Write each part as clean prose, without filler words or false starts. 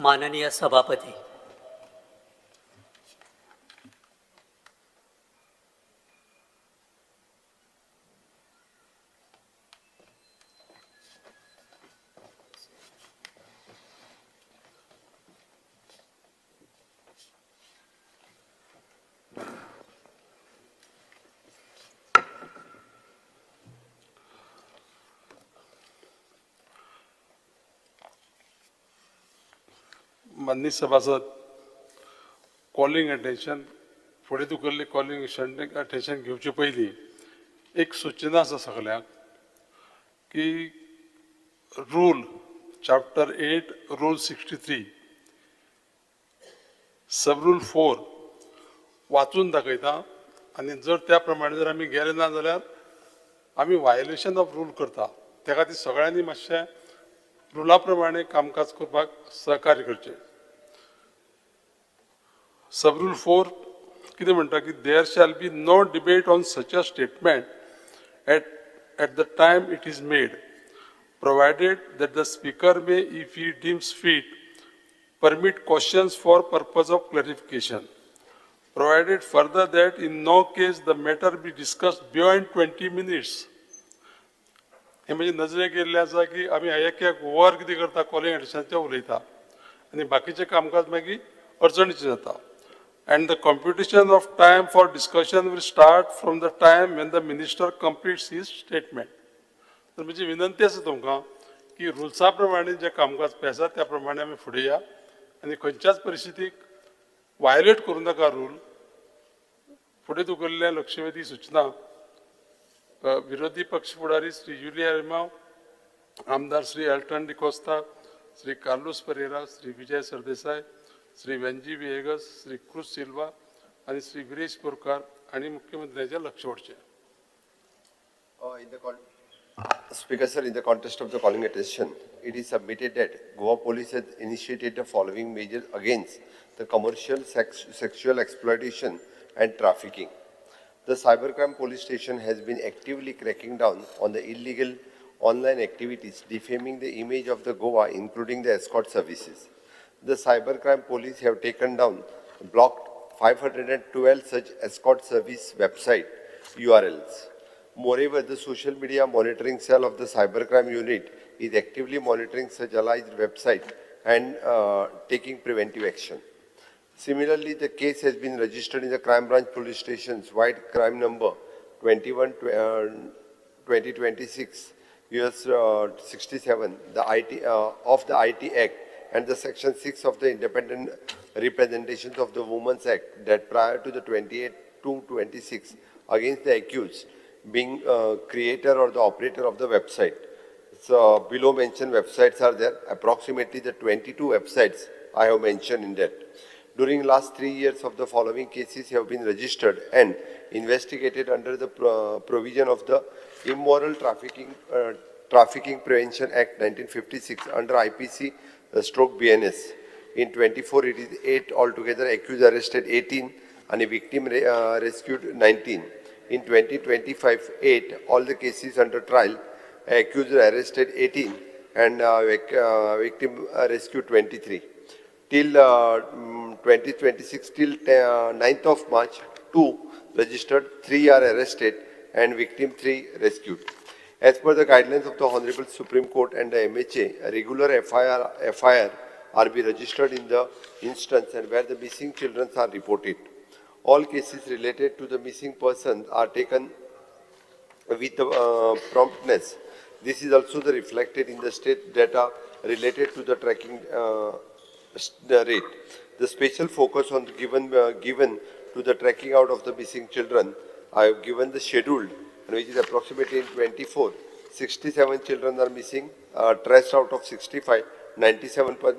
माननीय सभापती. माननीय सभासद, कॉलिंग अटेन्शन फुडें तुकल्ली कॉलिंग अटेन्शन घेवचे पयलीं एक सुचना आसा सगल्यांक की rule chapter 8 rule 63 sub rule 4 वाचून दाखयता आनी जर त्या प्रमाणे जर आमी गेले ना जाल्यार आमी व्हायोलेशन ऑफ रूल करता. त्या खातीर सगळ्यांनी मातशें रुला प्रमाणे कामकाज करपाक सहकार्य करचें. सब रूल 4 कितें म्हणटा की there shall be no debate on such a statement at the time it is made, provided that the speaker may, if he deems fit, permit questions for purpose of clarification, provided further that in no case the matter be discussed beyond 20 minutes. हे म्हणजे नजरेक येयल्लें आसा की आमी एक एक वर कितें करता, कॉलिंग अटेन्शनाचेर उलयता आनी बाकीचें कामकाज मागीर अडचणीचें जाता. And the computation of time for discussion will start from the time when the minister completes his statement. तर म्हजी विनंती आसा तुमकां की रुल्सा प्रमाणे जें कामकाज पळय आसा त्या प्रमाणे आमी फुडें या आनी खंयच्याच परिस्थितीक वायलेट करूं नाका रूल. फुडें तुकल्ल्या लक्षवेधी सुचना विरोधी पक्ष फुडारी श्री युली आलेमांव, आमदार श्री एल्टन डिकोस्ता, श्री कार्लूस परेरा, श्री विजय सरदेसाय, श्री वेंजी विएगस, श्री क्रूज सिल्वा आनी श्री विरेश बोरकार आनी मुख्यमंत्र्याचें लक्ष ओडचें. Speaker sir, in the context of the calling attention, it is submitted that Goa Police has initiated the following measures against the commercial sexual exploitation and trafficking. The Cybercrime Police Station has been actively cracking down on the illegal online activities defaming the image of the Goa, including the escort services. The Cybercrime Police have taken down, blocked 512 such escort service website URLs. Moreover, the social media monitoring cell of the Cybercrime Unit is actively monitoring such alleged website and taking preventive action. Similarly, the case has been registered in the Crime Branch Police Station's wide crime number 21 2026 US 67, the IT of the IT Act and the Section 6 of the Independent Representations of the Women's Act that prior to the 28/2/26 against the accused being creator or the operator of the website. So below mentioned websites are there, approximately the 22 websites I have mentioned in that. During last 3 years of the following cases have been registered and investigated under the provision of the Immoral Trafficking Prevention Act 1956 under IPC stroke BNS. In 24, it is 8 altogether, accused arrested 18 and a victim rescued 19. In 2025, 8, all the cases under trial, accused arrested 18 and victim rescued 23. Till 2026, till 9th of March, 2 registered, 3 are arrested and victim 3 rescued. As per the guidelines of the Honorable Supreme Court and the MHA, a regular FIR are be registered in the instance and where the missing children are reported. All cases related to the missing persons are taken with promptness. This is also the reflected in the state data related to the tracking the rate. The special focus on the given to the tracking out of the missing children. I have given the scheduled, which is approximately in 24, 67 children are missing, traced out of 65, 97 per,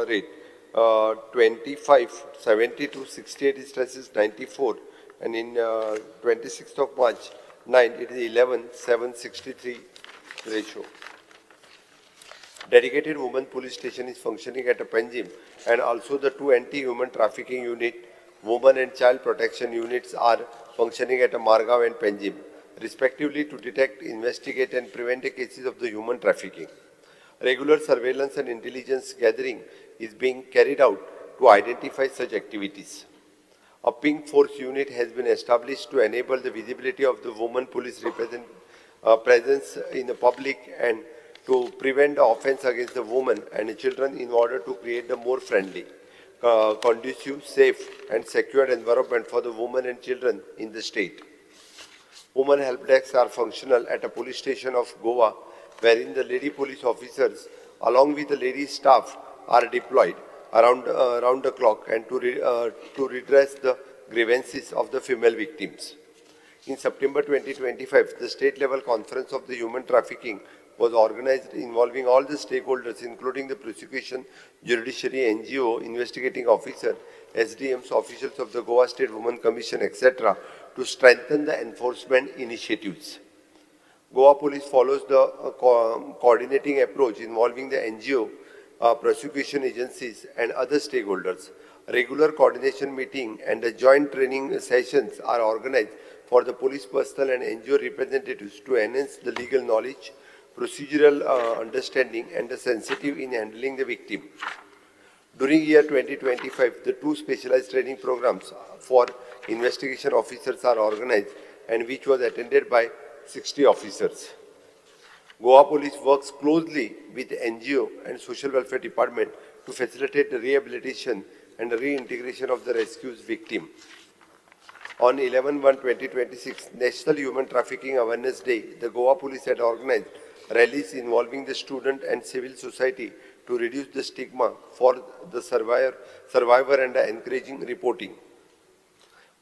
rate. 25, 72, 68 is traces 94, and in 26th of March, 9, it is 11, 7, 63 ratio. Dedicated women police station is functioning at a Panjim, and also the 2 anti-human trafficking unit, women and child protection units are functioning at a Margao and Panjim, respectively, to detect, investigate and prevent the cases of the human trafficking. Regular surveillance and intelligence gathering is being carried out to identify such activities. A pink force unit has been established to enable the visibility of the woman police presence in the public and to prevent the offense against the woman and the children in order to create a more friendly, conducive, safe and secure environment for the women and children in the state. Women help desks are functional at a police station of Goa, wherein the lady police officers along with the lady staff are deployed around the clock and to redress the grievances of the female victims. In September 2025, the state level conference of the human trafficking was organized involving all the stakeholders, including the prosecution, judiciary, NGO, investigating officer, SDMs, officials of the Goa State Women Commission, etc., to strengthen the enforcement initiatives. Goa Police follows the coordinating approach involving the NGO, prosecution agencies and other stakeholders. Regular coordination meeting and the joint training sessions are organized for the police personnel and NGO representatives to enhance the legal knowledge, procedural understanding and the sensitive in handling the victim. During year 2025, the two specialized training programs for investigation officers are organized and which was attended by 60 officers. Goa Police works closely with NGO and Social Welfare Department to facilitate the rehabilitation and reintegration of the rescued victim. On 11/1/2026, National Human Trafficking Awareness Day, the Goa Police had organized rallies involving the student and civil society to reduce the stigma for the survivor and encouraging reporting.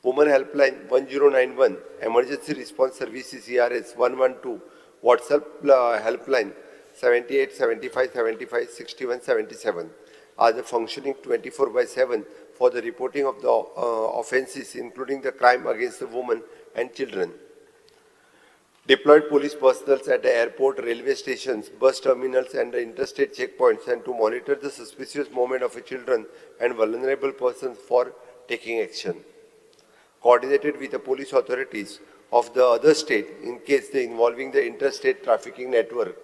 Women Helpline 1091, Emergency Response Services ERS 112, WhatsApp Helpline 78 75 75 61 77 are the functioning 24/7 for the reporting of the offences, including the crime against the women and children. Deployed police personnel at the airport, railway stations, bus terminals and the interstate checkpoints and to monitor the suspicious movement of children and vulnerable persons for taking action. Coordinated with the police authorities of the other state in case they involving the interstate trafficking network.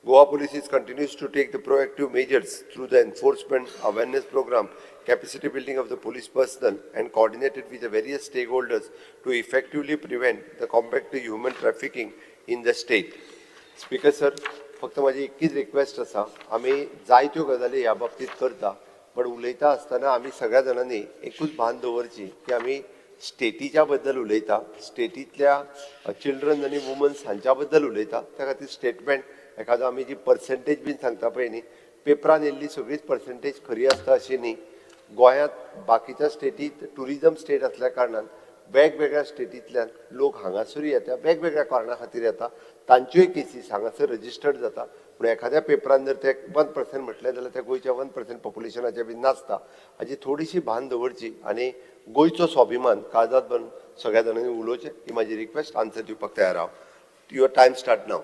Goa Police continues to take the proactive measures through the enforcement awareness program, capacity building of the police personnel, and coordinated with the various stakeholders to effectively prevent the combat to human trafficking in the state. Speaker sir, फक्त माझी एकच request आसा, आमी जायत्यो गजाली ह्या बाबतींत करता, बट उलयता आसतना आमी सगळ्या जाणांनी एकूच भान दवरची की आमी स्टेटीच्या बद्दल उलयता, स्टेटींतल्या चिल्ड्रन आनी वुमन्स हांच्या बद्दल उलयता. त्या खातीर स्टेटमेंट एखादो आमी जी पर्संटेज बीन सांगता पळय न्ही, पेपरान येयल्ली सगळीच पर्संटेज खरी आसता अशी न्ही. गोंयांत बाकीच्या स्टेटीत ट्युरिजम स्टेट आसल्या कारणान वेगवेगळ्या स्टेटींतल्यान लोक हांगासर येता, वेगवेगळ्या कारणां खातीर येता, तांच्योय केसीस हांगासर रजिस्टर्ड जाता. पूण एखाद्या पेपरान जर ते 1% म्हटलें जाल्यार ते गोंयच्या 1% पॉप्युलेशनाचें बी नासता. हाजी थोडीशी भान दवरची आनी गोंयचो स्वाभिमान काळजांत भरून सगळ्या जाणांनी उलोवचें, ही म्हाजी रिक्वेस्ट. आन्सर दिवपाक तयार हांव. Your time start now.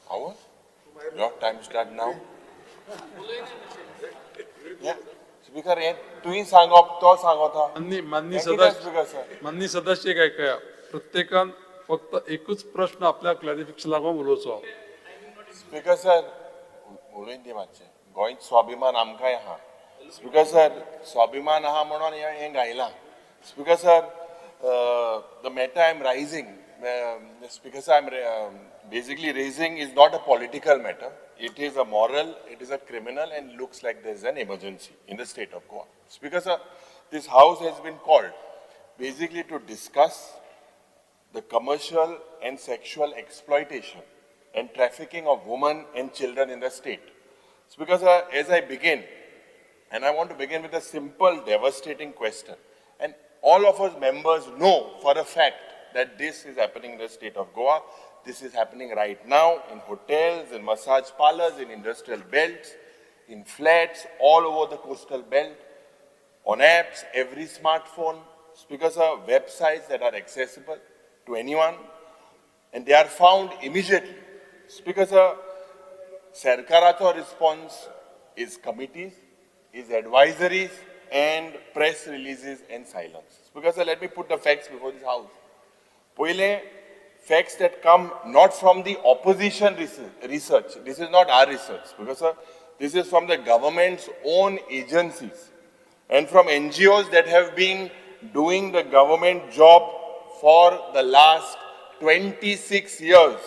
Our? Your time start now. Speaker, हे तुवें सांगप तो सांगता. मान्य हें कितें सदस्य, स्पीकर सर? मान्य सदस्य, एक आयकया, प्रत्येकान फक्त एकूच प्रश्न आपल्या क्लॅरिफिकेशन लागून उलोवचो. स्पीकर सर, उलयन ती मातशें. गोंयच स्वाभिमान आमकांय आहा. स्पीकर सर, स्वाभिमान आहा म्हणून हें गायलां. Speaker sir, the matter I am raising, speaker sir, I am basically raising is not a political matter. It is a moral, it is a criminal, and looks like there is an emergency in the state of Goa. Speaker sir, this house has been called basically to discuss the commercial and sexual exploitation and trafficking of women and children in the state. Speaker sir, as I begin, and I want to begin with a simple, devastating question. And all of us members know for a fact that this is happening in the state of Goa. This is happening right now in hotels, in massage parlors, in industrial belts, in flats, all over the coastal belt, on apps, every smartphone. Speaker sir, websites that are accessible to anyone, and they are found immediately. Speaker sir, सरकाराचो response is committees, is advisories, and press releases and silence. Speaker sir, let me put the facts before this house. पयलें, Facts that come not from the opposition research. This is not our research, because sir, this is from the government's own agencies and from NGOs that have been doing the government job for the last 26 years.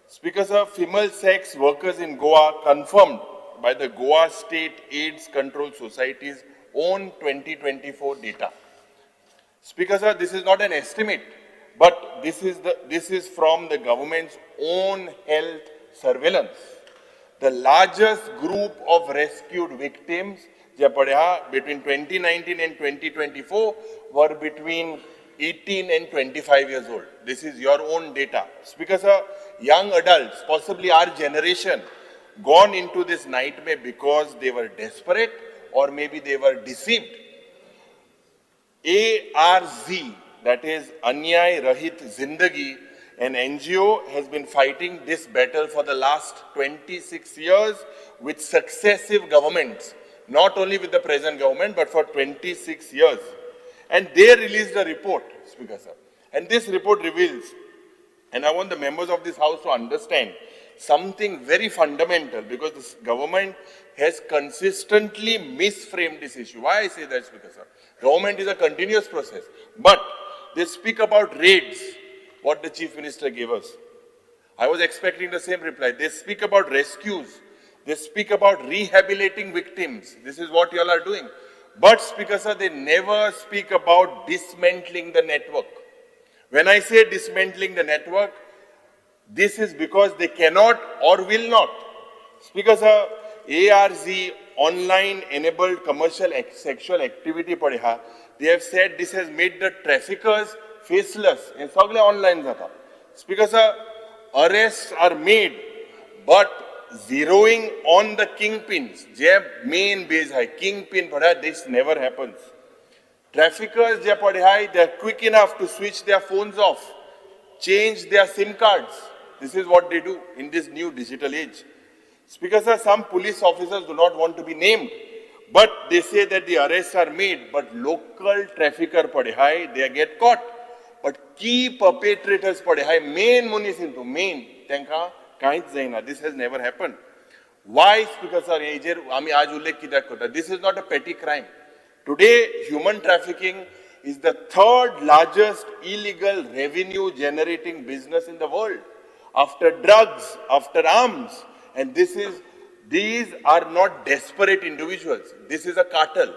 Speaker sir, female sex workers in Goa confirmed by the Goa State AIDS Control Society's own 2024 data. Speaker sir, this is not an estimate, but this is from the government's own health surveillance. The largest group of rescued victims जे पळय between 2019 and 2024 were between 18 and 25 years old. This is your own data. Speaker sir, young adults, possibly our generation, gone into this nightmare because they were desperate or maybe they were deceived. ARZ, that is Anyay Rahit Zindagi, an NGO, has been fighting this battle for the last 26 years with successive governments, not only with the present government, but for 26 years. And they released a report, Speaker sir. And this report reveals, and I want the members of this house to understand something very fundamental, because this government has consistently misframed this issue. Why I say that, Speaker sir? Government is a continuous process. But they speak about raids, what the Chief Minister gave us. I was expecting the same reply. They speak about rescues. They speak about rehabilitating victims. This is what you all are doing. But, Speaker sir, they never speak about dismantling the network. When I say dismantling the network, this is because they cannot or will not. Speaker sir, ARZ, online enabled commercial sexual activity पळय हा, they have said this has made the traffickers faceless. हे सगळे online जाता. Speaker sir, arrests are made, but zeroing on the kingpins, J main base आहे, kingpin पळय, this never happens. Traffickers जे पळय हाय, they are quick enough to switch their phones off, change their SIM cards. This is what they do in this new digital age. Speaker sir, some police officers do not want to be named, but they say that the arrests are made, but local trafficker पळय हाय, they get caught. But key perpetrators पळय हाय, main मनीस हितू, main, तांकां कांयच जायना. This has never happened. Why, Speaker sir, हेजेर आमी आज उल्लेख कित्याक करता? This is not a petty crime. Today, human trafficking is the third largest illegal revenue generating business in the world, after drugs, after arms. And these are not desperate individuals. This is a cartel.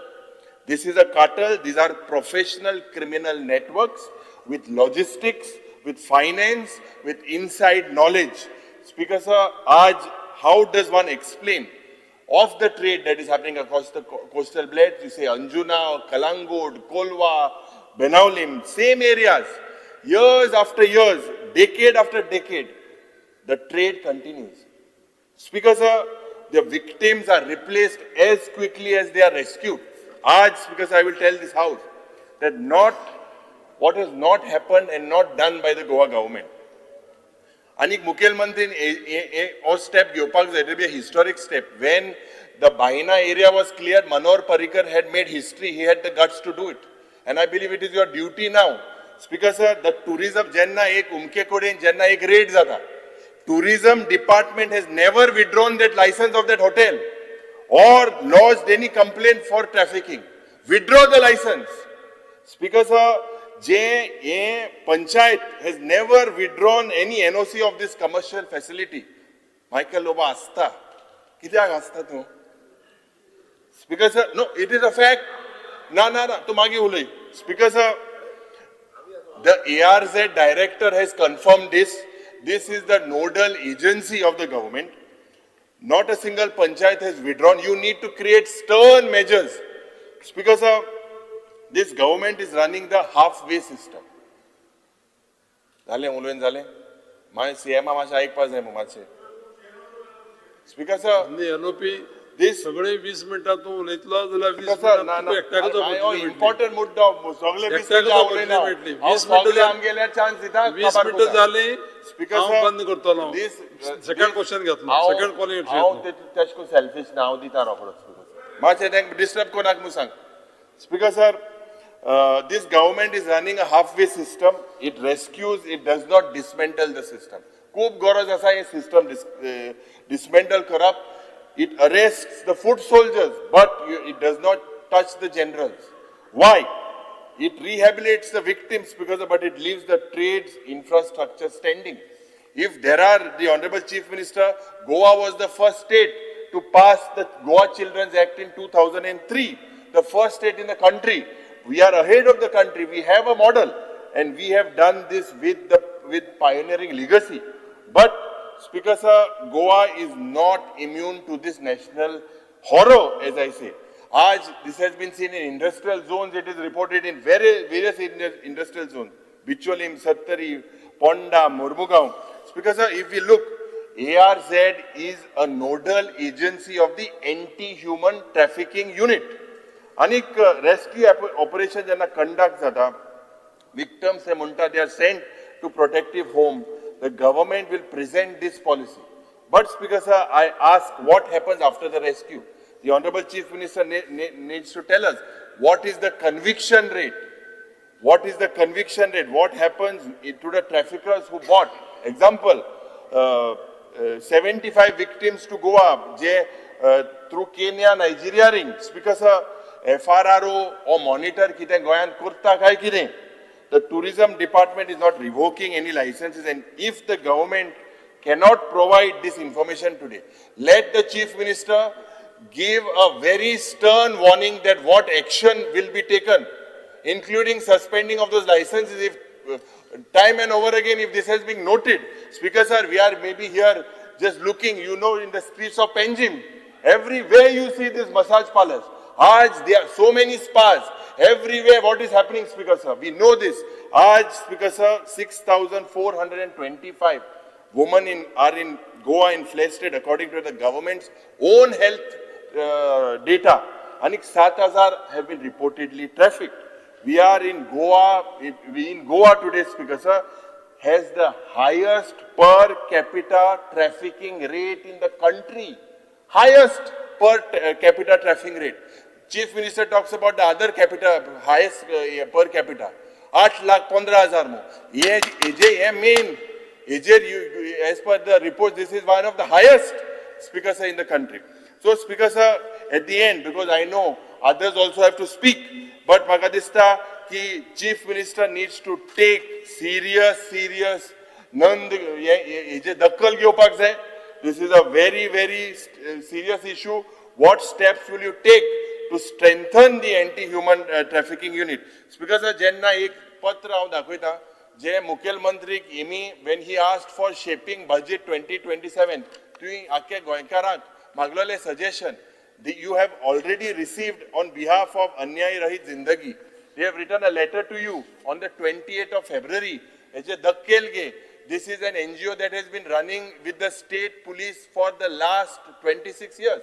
This is a cartel. These are professional criminal networks with logistics, with finance, with inside knowledge. Speaker sir, आज how does one explain of the trade that is happening across the coastal belt? You say Anjuna, Calangute, Colva, Benaulim, same areas, years after years, decade after decade, the trade continues. Speaker sir, the victims are replaced as quickly as they are rescued. आज, because I will tell this house that not what has not happened and not done by the Goa government. आनी मुखेलमंत्रीन हो step घेवपाक जाय. It be a historic step. When the Baina area was clear, Manohar Parrikar had made history. He had the guts to do it, and I believe it is your duty now. Speaker sir, the tourism, जेन्ना एक उमके कडेन जेन्ना एक red जाता, tourism department has never withdrawn that license of that hotel or lodged any complaint for trafficking. Withdraw the license. Speaker sir, J hey panchayat has never withdrawn any NOC of this commercial facility. Michael Lobo हांसता. कित्याक हांसता तूं? Speaker sir, no, it is a fact. ना ना ना, तूं मागीर उलय. Speaker sir, the ARZ director has confirmed this. This is the nodal agency of the government. Not a single panchayat has withdrawn. You need to create stern measures. Speaker sir, this government is running the halfway system. जालें उलोवन जालें. मागीर सीएमा मातशें आयकपा जाय मातशें. Speaker sir, आनी NOP this सगळे 20 मिनटां तूं उलयतलो जाल्यार 20 सर, ना मिनटां ना तुका एकट्याकच opportunity मेळटली. इम्पॉर्टंट मुद्दो सगळे एकट्याकच opportunity मेळटली. 20 मिनटां आमगेल्या चान्स दिता. 20 मिनटां जाली, स्पीकर हांव बंद करतलो. सेकंड क्वेश्चन घेतलो, सेकंड कॉलिंग. हांव तेश करून सेल्फिश ना. हांव दिता रोकडो. स्पीकर, मातशें तांकां डिस्टर्ब कोणाक म्हूण सांग. Speaker sir, This government is running a halfway system. It rescues, it does not dismantle the system. खूब गरज आसा हे सिस्टम डिसमेंटल करप. It arrest the foot soldiers, but it does not touch the generals. Why? It rehabilitates the victims because, but it leaves the trades infrastructure standing. If there are, the Honorable Chief Minister, Goa was the first state to pass the Goa Children's Act in 2003, the first state in the country. We are ahead of the country. We have a model, and we have done this with pioneering legacy. But Speaker sir, Goa is not immune to this national horror, as I say. आज this has been seen in industrial zones. It is reported in very various industrial zones. Bicholim, Sattari, Ponda, Mormugao. Speaker sir, if we look, ARZ is a nodal agency of the anti-human trafficking unit. आनीक rescue operation जेन्ना conduct जाता, victims हे म्हणटा, they are sent to protective home. The government will present this policy. But Speaker sir, I ask, what happens after the rescue? The Honorable Chief Minister needs to tell us what is the conviction rate. What is the conviction rate? What happens to the traffickers who bought? Example, 75 victims to Goa, J through Kenya, Nigeria ring. Speaker sir, FRRO or monitor कितें गोंयांत करता काय कितें? The tourism department is not revoking any licenses, and if the government cannot provide this information today, let the Chief Minister give a very stern warning that what action will be taken, including suspending of those licenses if time and over again if this has been noted. Speaker sir, we are maybe here just looking, in the streets of Panjim, everywhere you see this massage parlors. आज there are so many spas. Everywhere what is happening, Speaker sir? We know this. आज, Speaker sir, 6,425 women are in Goa in flesh trade according to the government's own health data. आनीक 7,000 have been reportedly trafficked. We are in Goa, we in Goa today, Speaker sir, has the highest per capita trafficking rate in the country. Highest per capita trafficking rate. Chief Minister talks about the other capita, highest per capita. 8,15,000 मो हे हेजे हे main हेजेर, as per the report, this is one of the highest, Speaker sir, in the country. So Speaker sir, at the end, because I know others also have to speak, but म्हाका दिसता की Chief Minister needs to take serious serious Nanda हेजे दखल घेवपाक जाय. This is a very, very serious issue. What steps will you take to strengthen the anti human trafficking unit? Speaker sir, जेन्ना एक पत्र हांव दाखयता जे मुखेलमंत्रीक Emmy when he asked for shaping budget 2027, तुवें आख्या गोंयकारांक मागलेलें suggestion you have already received on behalf of Anyay Rahit Zindagi. They have written a letter to you on the 28th of February. हेजे दक्केल घे. This is an NGO that has been running with the state police for the last 26 years.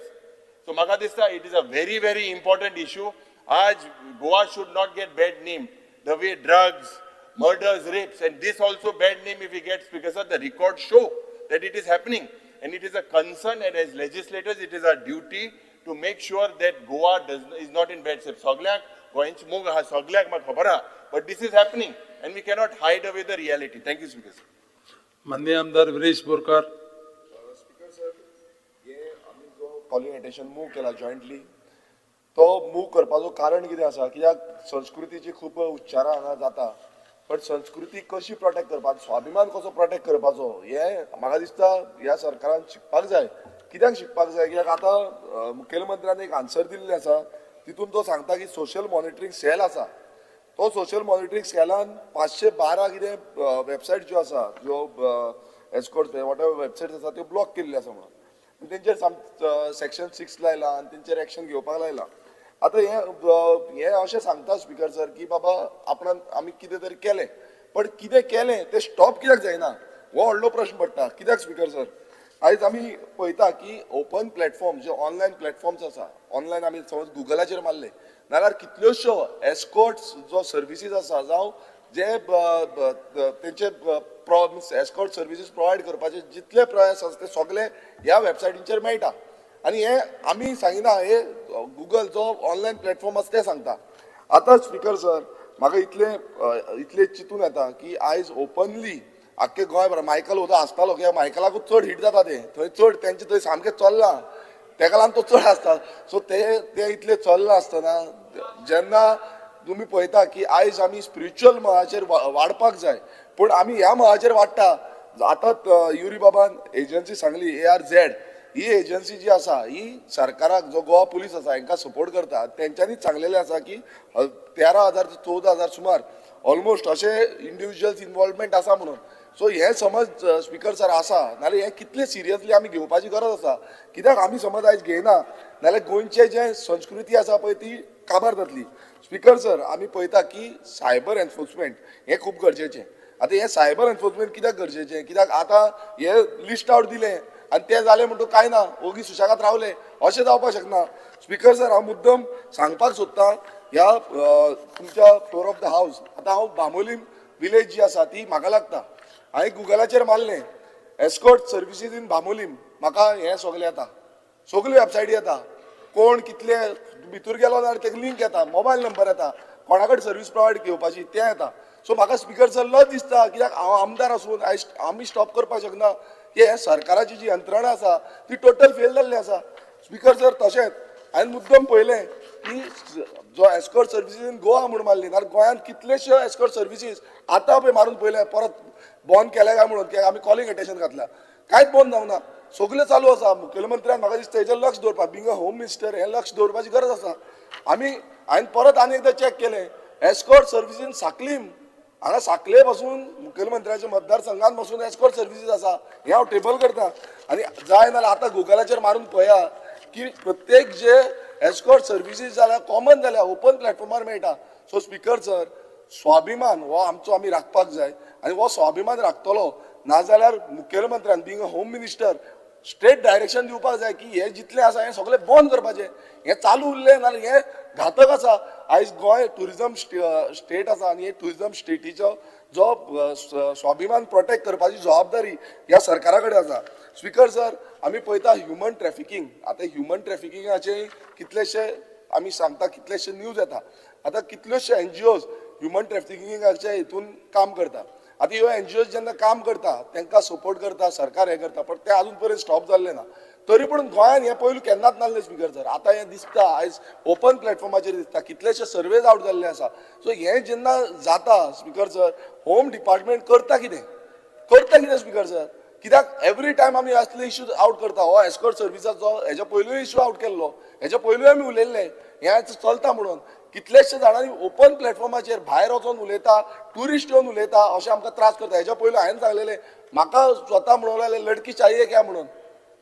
So म्हाका दिसता it is a very, very important issue. आज Goa should not get bad name. The way drugs, murders, rapes, and this also bad name if we get, because of the record show that it is happening. And it is a concern, and as legislators it is our duty to make sure that Goa is not in bad shape. सगळ्यांक गोंयची मोग आहा, सगळ्यांक म्हाका खबर आहा, but this is happening and we cannot hide away the reality. Thank you, Speaker sir. माननीय आमदार विरेश बोरकार. स्पीकर सर, हे आमी जो कॉलिंग अटेन्शन मूव केला जॉयंटली, तो मूव करपाचो कारण कितें आसा? कित्याक संस्कृतीची खूब उच्चारां हांगा जाता, बट संस्कृती कशी प्रोटेक्ट करपाची, स्वाभिमान कसो प्रोटेक्ट करपाचो, हें म्हाका दिसता ह्या सरकारान शिकपाक जाय. कित्याक शिकपाक जाय? कित्याक आतां मुखेलमंत्र्यान एक आन्सर दिल्लें आसा, तितून तो सांगता की सोशल मॉनिटरींग सेल आसा. तो सोशल मॉनिटरींग सेलान 512 कितें वेबसायट ज्यो आसा, ज्यो एस्कॉर्ट what ever websites आसा, त्यो ब्लॉक केल्ल्यो आसा म्हणून आनी तेंचेर सेक्शन 6 लायला आनी तेंचेर एक्शन घेवपाक लायला. आतां हें अशें सांगता स्पीकर सर की बाबा आपणान आमी कितें तरी केलें, पण कितें केलें तें स्टॉप कित्याक जायना हो व्हडलो प्रश्न पडटा. कित्याक स्पीकर सर, आयज आमी पळयता की ओपन प्लॅटफॉर्म जे ऑनलायन प्लॅटफॉर्म्स आसा, ऑनलायन आमी समज गुगलाचेर मारले नाल्यार कितल्योश्यो एस्कॉर्ट्स जो सर्विसीस आसा, जावं जे तेंचे एस्कॉर्ट सर्विसीस प्रोवायड करपाचे जितले प्रयास आसा ते सगळे ह्या वेबसायटींचेर मेळटा. आनी हे आमी सांगिना, हे गुगल जो ऑनलायन प्लॅटफॉर्म आसा ते सांगता. आतां स्पिकर सर म्हाका इतलें इतलें चिंतून येता की आयज ओपनली आख्खे गोंय मायकल वता आसतालो कित्याक मायकलाकूच चड हीट जाता तें थंय चड तेंचे थंय सामकें चल्लां तेका लागून तो चड आसता. सो ते ते इतलें चल्लां आसतना जेन्ना तुमी पळयता की आयज आमी स्पिरिच्युअल मळाचेर वाडपाक जाय पूण आमी ह्या मळाचेर वाडटा. आतां युरी बाबान एजन्सी सांगली ARZ ही एजन्सी जी आसा ही सरकाराक जो गोवा पुलीस आसा हांकां सपोर्ट करता. तेंच्यांनीच सांगलेलें आसा की 13,000 ते 14,000 सुमार ऑलमोस्ट अशे इंडिविज्युअल्स इनवॉल्वमेंट आसा म्हणून. सो हें समज स्पिकर सर आसा नाल्यार हें कितलें सिरियसली आमी घेवपाची गरज आसा कित्याक आमी समज आयज घेयना नाल्यार गोंयचे जे संस्कृती आसा पळय ती काबार जातली. स्पिकर सर आमी पळयता की सायबर एनफोर्समेंट हें खूब गरजेचें. आतां हें सायबर एनफोर्समेंट कित्याक गरजेचें कित्याक आतां हें लिस्ट आवट दिलें आनी तें जालें म्हणटकूच कांय ना ओगी सुशेगाद रावले अशें जावपाक शकना. स्पिकर सर हांव मुद्दम सांगपाक सोदतां ह्या तुमच्या फ्लोर ऑफ the house. आतां हांव बांबोलीम विलेज जी आसा ती म्हाका लागता. हांवें गुगलाचेर मारलें एस्कॉर्ट सर्विसीज इन बांबोलीम म्हाका हें सगलें येता सगल्यो वेबसायटी येता कोण कितले भितर गेलो जाल्यार तेका लिंक येता मोबायल नंबर येता कोणा कडेन सर्वीस प्रोवायड घेवपाची तें येता. सो म्हाका स्पिकर सर लज दिसता कित्याक हांव आमदार आसून आयज आमी स्टॉप करपाक शकना की हे सरकाराची जी यंत्रणा आसा ती टोटल फेल जाल्ली आसा. स्पिकर सर तशेंच हांवें मुद्दम पळयलें की जो एस्कॉर्ट सर्विसीस इन गोवा म्हूण मारली नाल्यार गोंयांत कितलेश्यो एस्कॉर्ट सर्विसीस आतां पळय मारून पळयलें परत बंद केल्या काय म्हणून कित्याक आमी कॉलिंग अटेन्शन घातल्या कांयच बंद जावना सगळें चालू आसा. मुखेलमंत्र्यान म्हाका दिसता हेजेर लक्ष दवरपाक बिंग अ होम मिनिस्टर हें लक्ष दवरपाची गरज आसा. आमी हांवें परत आनी एकदां चॅक केलें एस्कॉर्ट सर्विसीन साकलीम हांगा साखळे पासून मुखेलमंत्र्याच्या मतदारसंघात पासून एस्कॉर्ट सर्विसीस आसा हें हांव टेबल करता. आनी जाय नाल्यार आतां गुगलाचेर मारून पळया की प्रत्येक जे एस्कॉर्ट सर्विसीस जाल्यार कॉमन जाल्या ओपन प्लॅटफॉर्मार मेळटा. सो स्पिकर सर स्वाभिमान हो आमचो आमी राखपाक जाय आनी हो स्वाभिमान राखतलो नाजाल्यार मुखेलमंत्र्यान being a home minister straight direction दिवपाक जाय की हे जितलें आसा हें सगळें बंद करपाचें. हें चालू उरलें नाल्यार हें घातक आसा. आयज गोंय ट्युरिजम स्टेट आसा आनी हे ट्युरिजम स्टेटीचो जो स्वाभिमान प्रोटेक्ट करपाची जबाबदारी ह्या सरकारा कडेन आसा. स्पिकर सर आमी पळयता ह्युमन ट्रॅफिकींग. आतां ह्युमन ट्रॅफिकिंगाचे कितलेशे आमी सांगता कितलेशे न्यूज येता. आतां कितल्योशे NGOs human ट्रॅफिकिंगाचे हितून काम करता. आतां ह्यो NGOs जेन्ना काम करता तांकां सपोर्ट करता सरकार हें करता पण तें आजून पर्यंत स्टॉप जाल्लें ना. तरी पूण गोंयान हें पयलू केन्नाच नासलें स्पिकर सर. आतां हें दिसता आयज ओपन प्लॅटफॉर्माचेर दिसता कितलेशे सर्वेज आवट जाल्ले आसा. सो हें जेन्ना जाता स्पिकर सर होम डिपार्टमेंट करता कितें करता कितें स्पिकर सर कित्याक एवरी टायम आमी असले इश्यूज आवट करता. हो एस्कॉर्ट सर्विसाचो हेज्या पयलूय इश्यू आवट केल्लो हेज्या पयलूय आमी उलयल्ले हें आयज चलता म्हणून कितलेशे जाणांनी ओपन प्लॅटफॉर्माचेर भायर वचोन उलयता ट्युरिस्ट येवन उलयता अशें आमकां त्रास करता. हेज्या पयलू हांवें सांगलेलें म्हाका स्वता म्हणूंक लागले लडकी चाहिए क्या म्हणून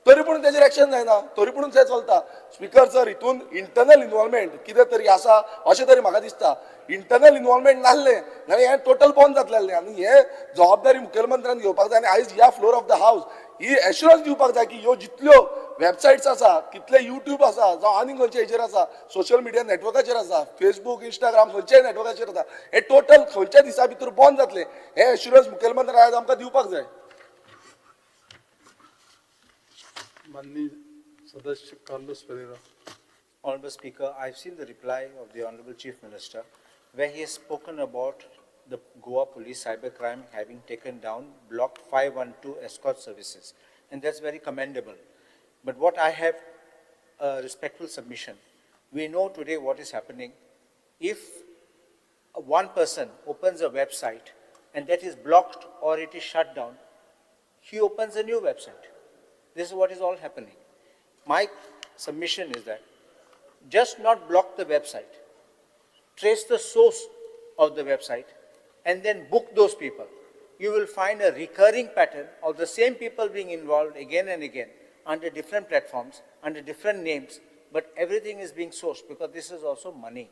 तरी पूण तेजेर एक्शन जायना तरी पूण तें चलता. स्पिकर सर हितून इंटरनल इनवॉल्वमेंट कितें तरी आसा अशें तरी म्हाका दिसता. इंटरनल इनवॉल्वमेंट नासलें जाल्यार हें टोटल बंद जातलें आनी हें जबाबदारी मुखेलमंत्र्यान घेवपाक जाय आनी आयज ह्या floor of the house he assurance दिवपाक जाय की ह्यो जितल्यो वेबसायट्स आसा कितले युट्यूब आसा जावं आनी खंयचे हेजेर आसा सोशल मिडिया नॅटवर्काचेर आसा फेसबूक इंस्टाग्राम खंयच्याय नॅटवर्काचेर आसा हे टोटल खंयच्या दिसा भितर बंद जातलें हें एश्युरन्स मुखेलमंत्र्यान आयज आमकां दिवपाक जाय. माननीय सदस्य Carlos Ferreira. Honorable Speaker, I've seen the reply of the Honorable Chief Minister where he has spoken about the Goa Police cybercrime having taken down Block 512 escort services, and that's very commendable. But what I have a respectful submission, we know today what is happening. If one person opens a website and that is blocked or it is shut down, he opens a new website. This is what is all happening. My submission is that just not block the website, trace the source of the website, and then book those people. You will find a recurring pattern of the same people being involved again and again under different platforms, under different names, but everything is being sourced because this is also money.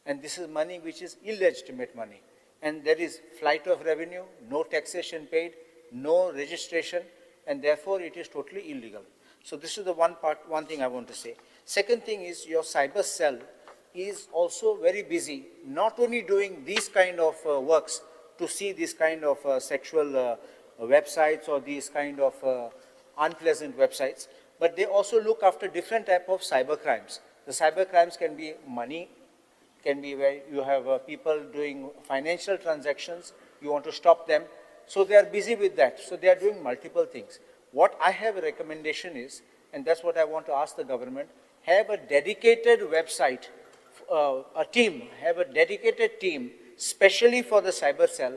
And this is money which is illegitimate money. And there is flight of revenue, no taxation paid, no registration, and therefore it is totally illegal. So this is the one part, one thing I want to say. Second thing is your cyber cell is also very busy, not only doing these kind of works to see this kind of sexual websites or these kind of unpleasant websites, but they also look after different type of cyber crimes. The cyber crimes can be money, can be where you have people doing financial transactions, you want to stop them. So they are busy with that. So they are doing multiple things. What I have a recommendation is, and that's what I want to ask the government, have a dedicated website, a team, have a dedicated team, specially for the cyber cell,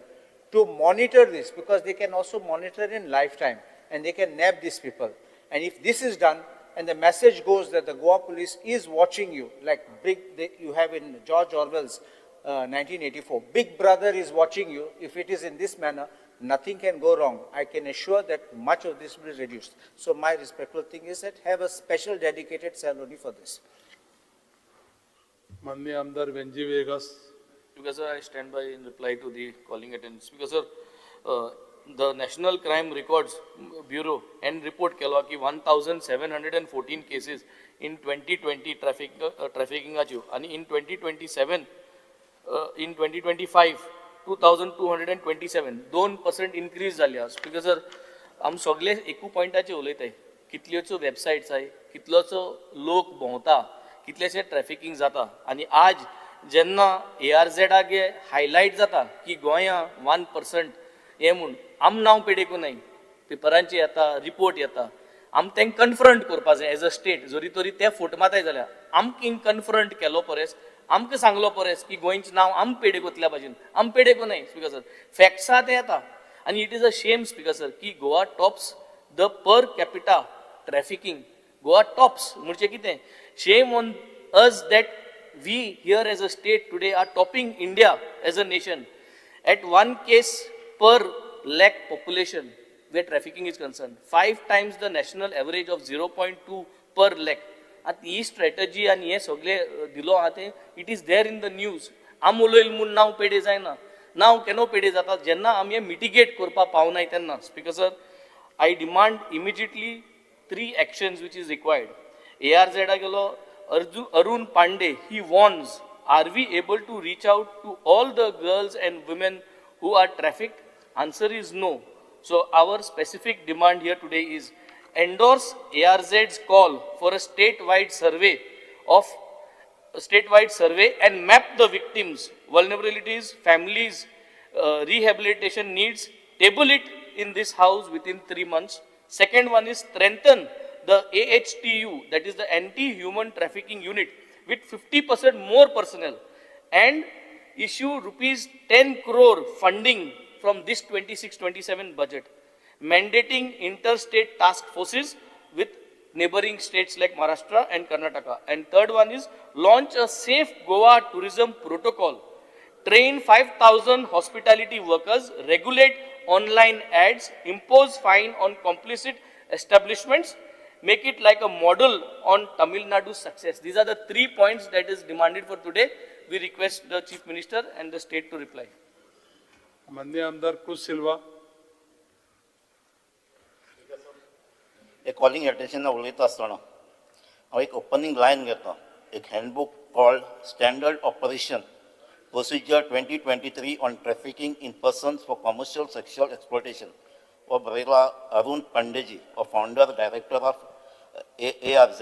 to monitor this, because they can also monitor in lifetime and they can nab these people. And if this is done, and the message goes that the Goa police is watching you, like big, you have in George Orwell's 1984, Big Brother is watching you. If it is in this manner, nothing can go wrong. I can assure that much of this will be reduced. So my respectful thing is that have a special dedicated cell only for this. माननीय आमदार Venzy Vegas. Because sir, I stand by in reply to the calling attention. Because sir, the National Crime Records Bureau and report केलो की 1714 cases in 2020 trafficking आनी in 2027, in 2025 2227, 2% increase जाली आसा. Because sir, आम सगळे एकू पॉयंटाचेर उलयताय, कितल्योच्यो वेबसायट्स आहाय, कितलोचो लोक भोंवता, कितलेशे ट्रॅफिकींग जाता. आनी आज जेन्ना ARZ highlight जाता की गोंया 1% हें म्हूण, आम नांव पेडेकू नाय, पेपरांचे येता, रिपोर्ट येता, आम तेंकां कन्फ्रंट करपा जाय एज अ स्टेट. जरी तरी ते फोट मारताय जाल्यार आमकां कन्फ्रंट केलो परेस, आमकां सांगलो परेस की गोंयचें नांव आम पेडेकोतल्या भाशेन, आम पेडेको नाय. स्पीकर सर, फॅक्ट्स आहा ते येता. आनी it is a shame, speaker sir, की Goa tops the per capita trafficking. Goa tops म्हणजे कितें? Shame on us that we here as a state today are topping India as a nation at 1 case per lakh population where trafficking is concerned, 5 times the national average of 0.2 per lakh. आतां ही strategy आनी हें सगळें दिलो आहा तें it is there in the news. आम उलयल म्हूण नांव पेडे जायना, नांव केन्ना पेडे जाता जेन्ना आमी हें मिटिगेट करपाक पावनाय तेन्ना. Speaker sir, I demand immediately 3 actions which is required. ARZ गेलो Arun Pandey, he warns, are we able to reach out to all the girls and women who are trafficked? Answer is no. So our specific demand here today is endorse ARZ's call for a statewide survey and map the victims, vulnerabilities, families, rehabilitation needs, table it in this house within 3 months. Second one is strengthen the AHTU, that is the Anti-Human Trafficking Unit, with 50% more personnel and issue rupees 10 crore funding from this 26-27 budget, mandating interstate task forces with neighboring states like Maharashtra and Karnataka. And third one is launch a safe Goa tourism protocol, train 5,000 hospitality workers, regulate online ads, impose fine on complicit establishments, make it like a model on Tamil Nadu's success. These are the 3 points that is demanded for today. We request the Chief Minister and the state to reply. माननीय आमदार cruise Silva. एक calling attention उलयता आसतना हांव एक opening line घेता. एक handbook called standard operation procedure 2023 on trafficking in persons for commercial sexual exploitation हो बरयला अरुण पांडेजी, हो फावंडर डायरेक्टर ऑफ ARZ.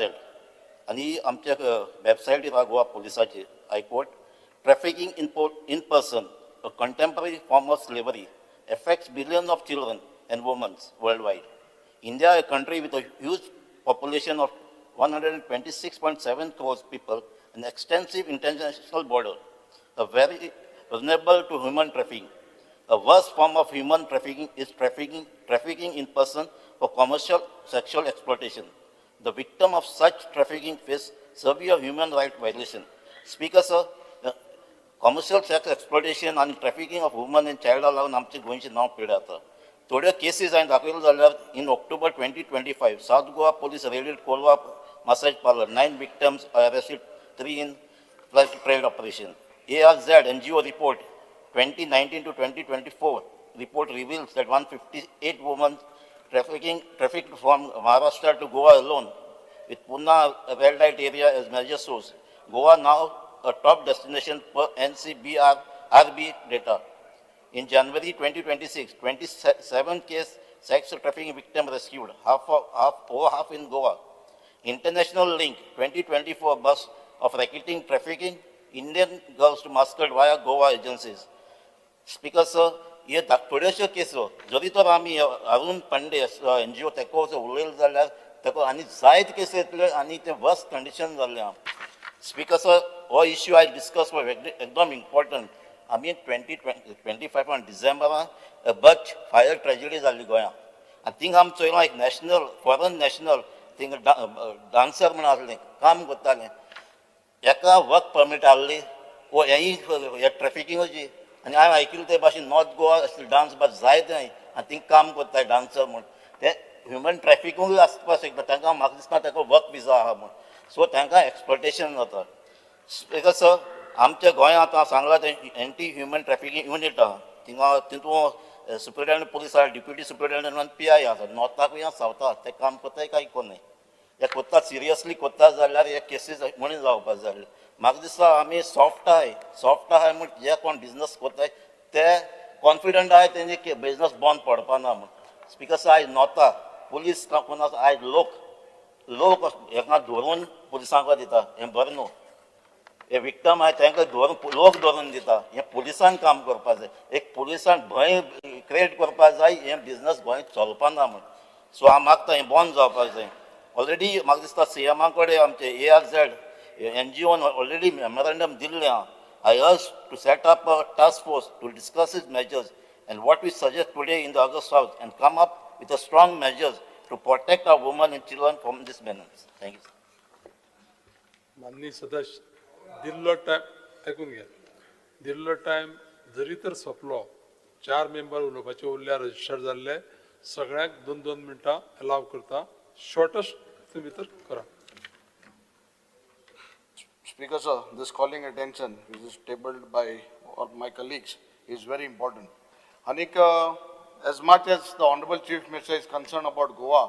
आनी आमच्या वेबसायटीर आहा Goa पुलिसाची, I quote, trafficking in person, a contemporary form of slavery, affects billions of children and women worldwide. India, a country with a huge population of 126.7 crores people, an extensive international border, a very vulnerable to human trafficking. A worse form of human trafficking is trafficking in person for commercial sexual exploitation. The victim of such trafficking face severe human rights violation. Speaker sir, commercial sex exploitation and trafficking of women and child लागून आमचे गोंयचें नांव पिड जाता. थोड्यो cases हांवें दाखयल्यो जाल्यार in October 2025 South Goa police raided Colva massage parlour, 9 victims arrested, 3 in flash trade operation. ARZ NGO report 2019 to 2024 report reveals that 158 women trafficked from Maharashtra to Goa alone, with Pune red light area as major source. Goa now a top destination per NCBR RB data. In January 2026, 27 case sex trafficking victim rescued, over half in Goa. International link 2024 bust of racketeering trafficking Indian girls to Muscat via Goa agencies. Speaker sir, हे थोड्योश्यो केसो जरी तर आमी Arun Pandey NGO तेको उलयले जाल्यार तेका आनी जायत केसी येतले आनी ते वर्स कंडिशन जाल्लें आहा. स्पीकर सर, हो इश्यू आयज डिस्कस एकदम इम्पॉर्टंट. आमी 2025 डिसेंबरान बच फायर ट्रेजिडी जाल्ली गोंयांत आनी थिंगा आमी चोयलां एक नॅशनल, फॉरन नॅशनल थिंगा डान्सर म्हण आसलें, काम करतालें, एका वर्क परमीट आहली वो हेंय ट्रॅफिकिंगाची. आनी हांवें आयकिल्लें ते भाशेन नॉर्थ गोवा डान्स बार जायते आनी थिंग काम करताय डान्सर म्हूण, ते ह्युमन ट्रॅफिकींगूय आसपाक शकता. तांकां म्हाका दिसना ताका वर्क विजा आहा म्हूण, सो तांकां एक्सप्लॉयटेशन जाता. स्पीकर सर, आमच्या गोंयांत आतां सांगलां तें एंटी ह्युमन ट्रॅफिकींग युनीट आहा थिंगा, तितून सुप्रिटेंडंट पुलीस आहा, डिप्युटी सुप्रिटेंडंट आनी पीआय आसा. नॉर्थाकूय आसा, सावथाक ते काम करताय काय कोण न्हय. हे कोत्ता, सिरियसली कोत्ता जाल्यार हे केसीस म्हणून जावपाक जाय. म्हाका दिसता आमी सॉफ्ट आहाय, सॉफ्ट आहाय म्हूण जे कोण बिजनस कोत्ताय ते कॉन्फिडंट आहाय तेंचे बिजनस बंद पडपा ना म्हूण. स्पीकर सर, आयज नॉर्था पुलीस कोण आसा, आयज लोक लोक हेका धरून पुलिसांक दिता, हें बरें न्हू. हे विक्टम आहाय तांकां धरून लोक धरून दिता, हें पुलिसान काम करपाक जाय. एक पुलिसान भंय क्रिएट करपाक जाय, हें बिजनस गोंयांत चलपा ना म्हूण. सो हांव मागता हें बंद जावपाक जाय. ऑलरेडी म्हाका दिसता सीएमा कडेन आमचे एआरझेड एनजीओन ऑलरेडी मेमोरेंडम दिल्लें आहा. I urge to set up a task force to discuss its measures and what we suggest today in the august house and come up with a strong measures to protect our women and children from this menace. Thank you. माननीय सदस्य, दिल्लो time आयकून घे. दिल्लो time जरी तर सोंपलो, चार मेंबर उलोवपाचे उरल्या रजिस्टर जाल्ले, सगळ्यांक दोन दोन मिनटां अलाव करता. शॉर्टस्ट तुमी भितर करा. Speaker sir, this calling attention, which is tabled by all my colleagues, is very important. Anik, as much as the Honorable Chief Minister is concerned about Goa,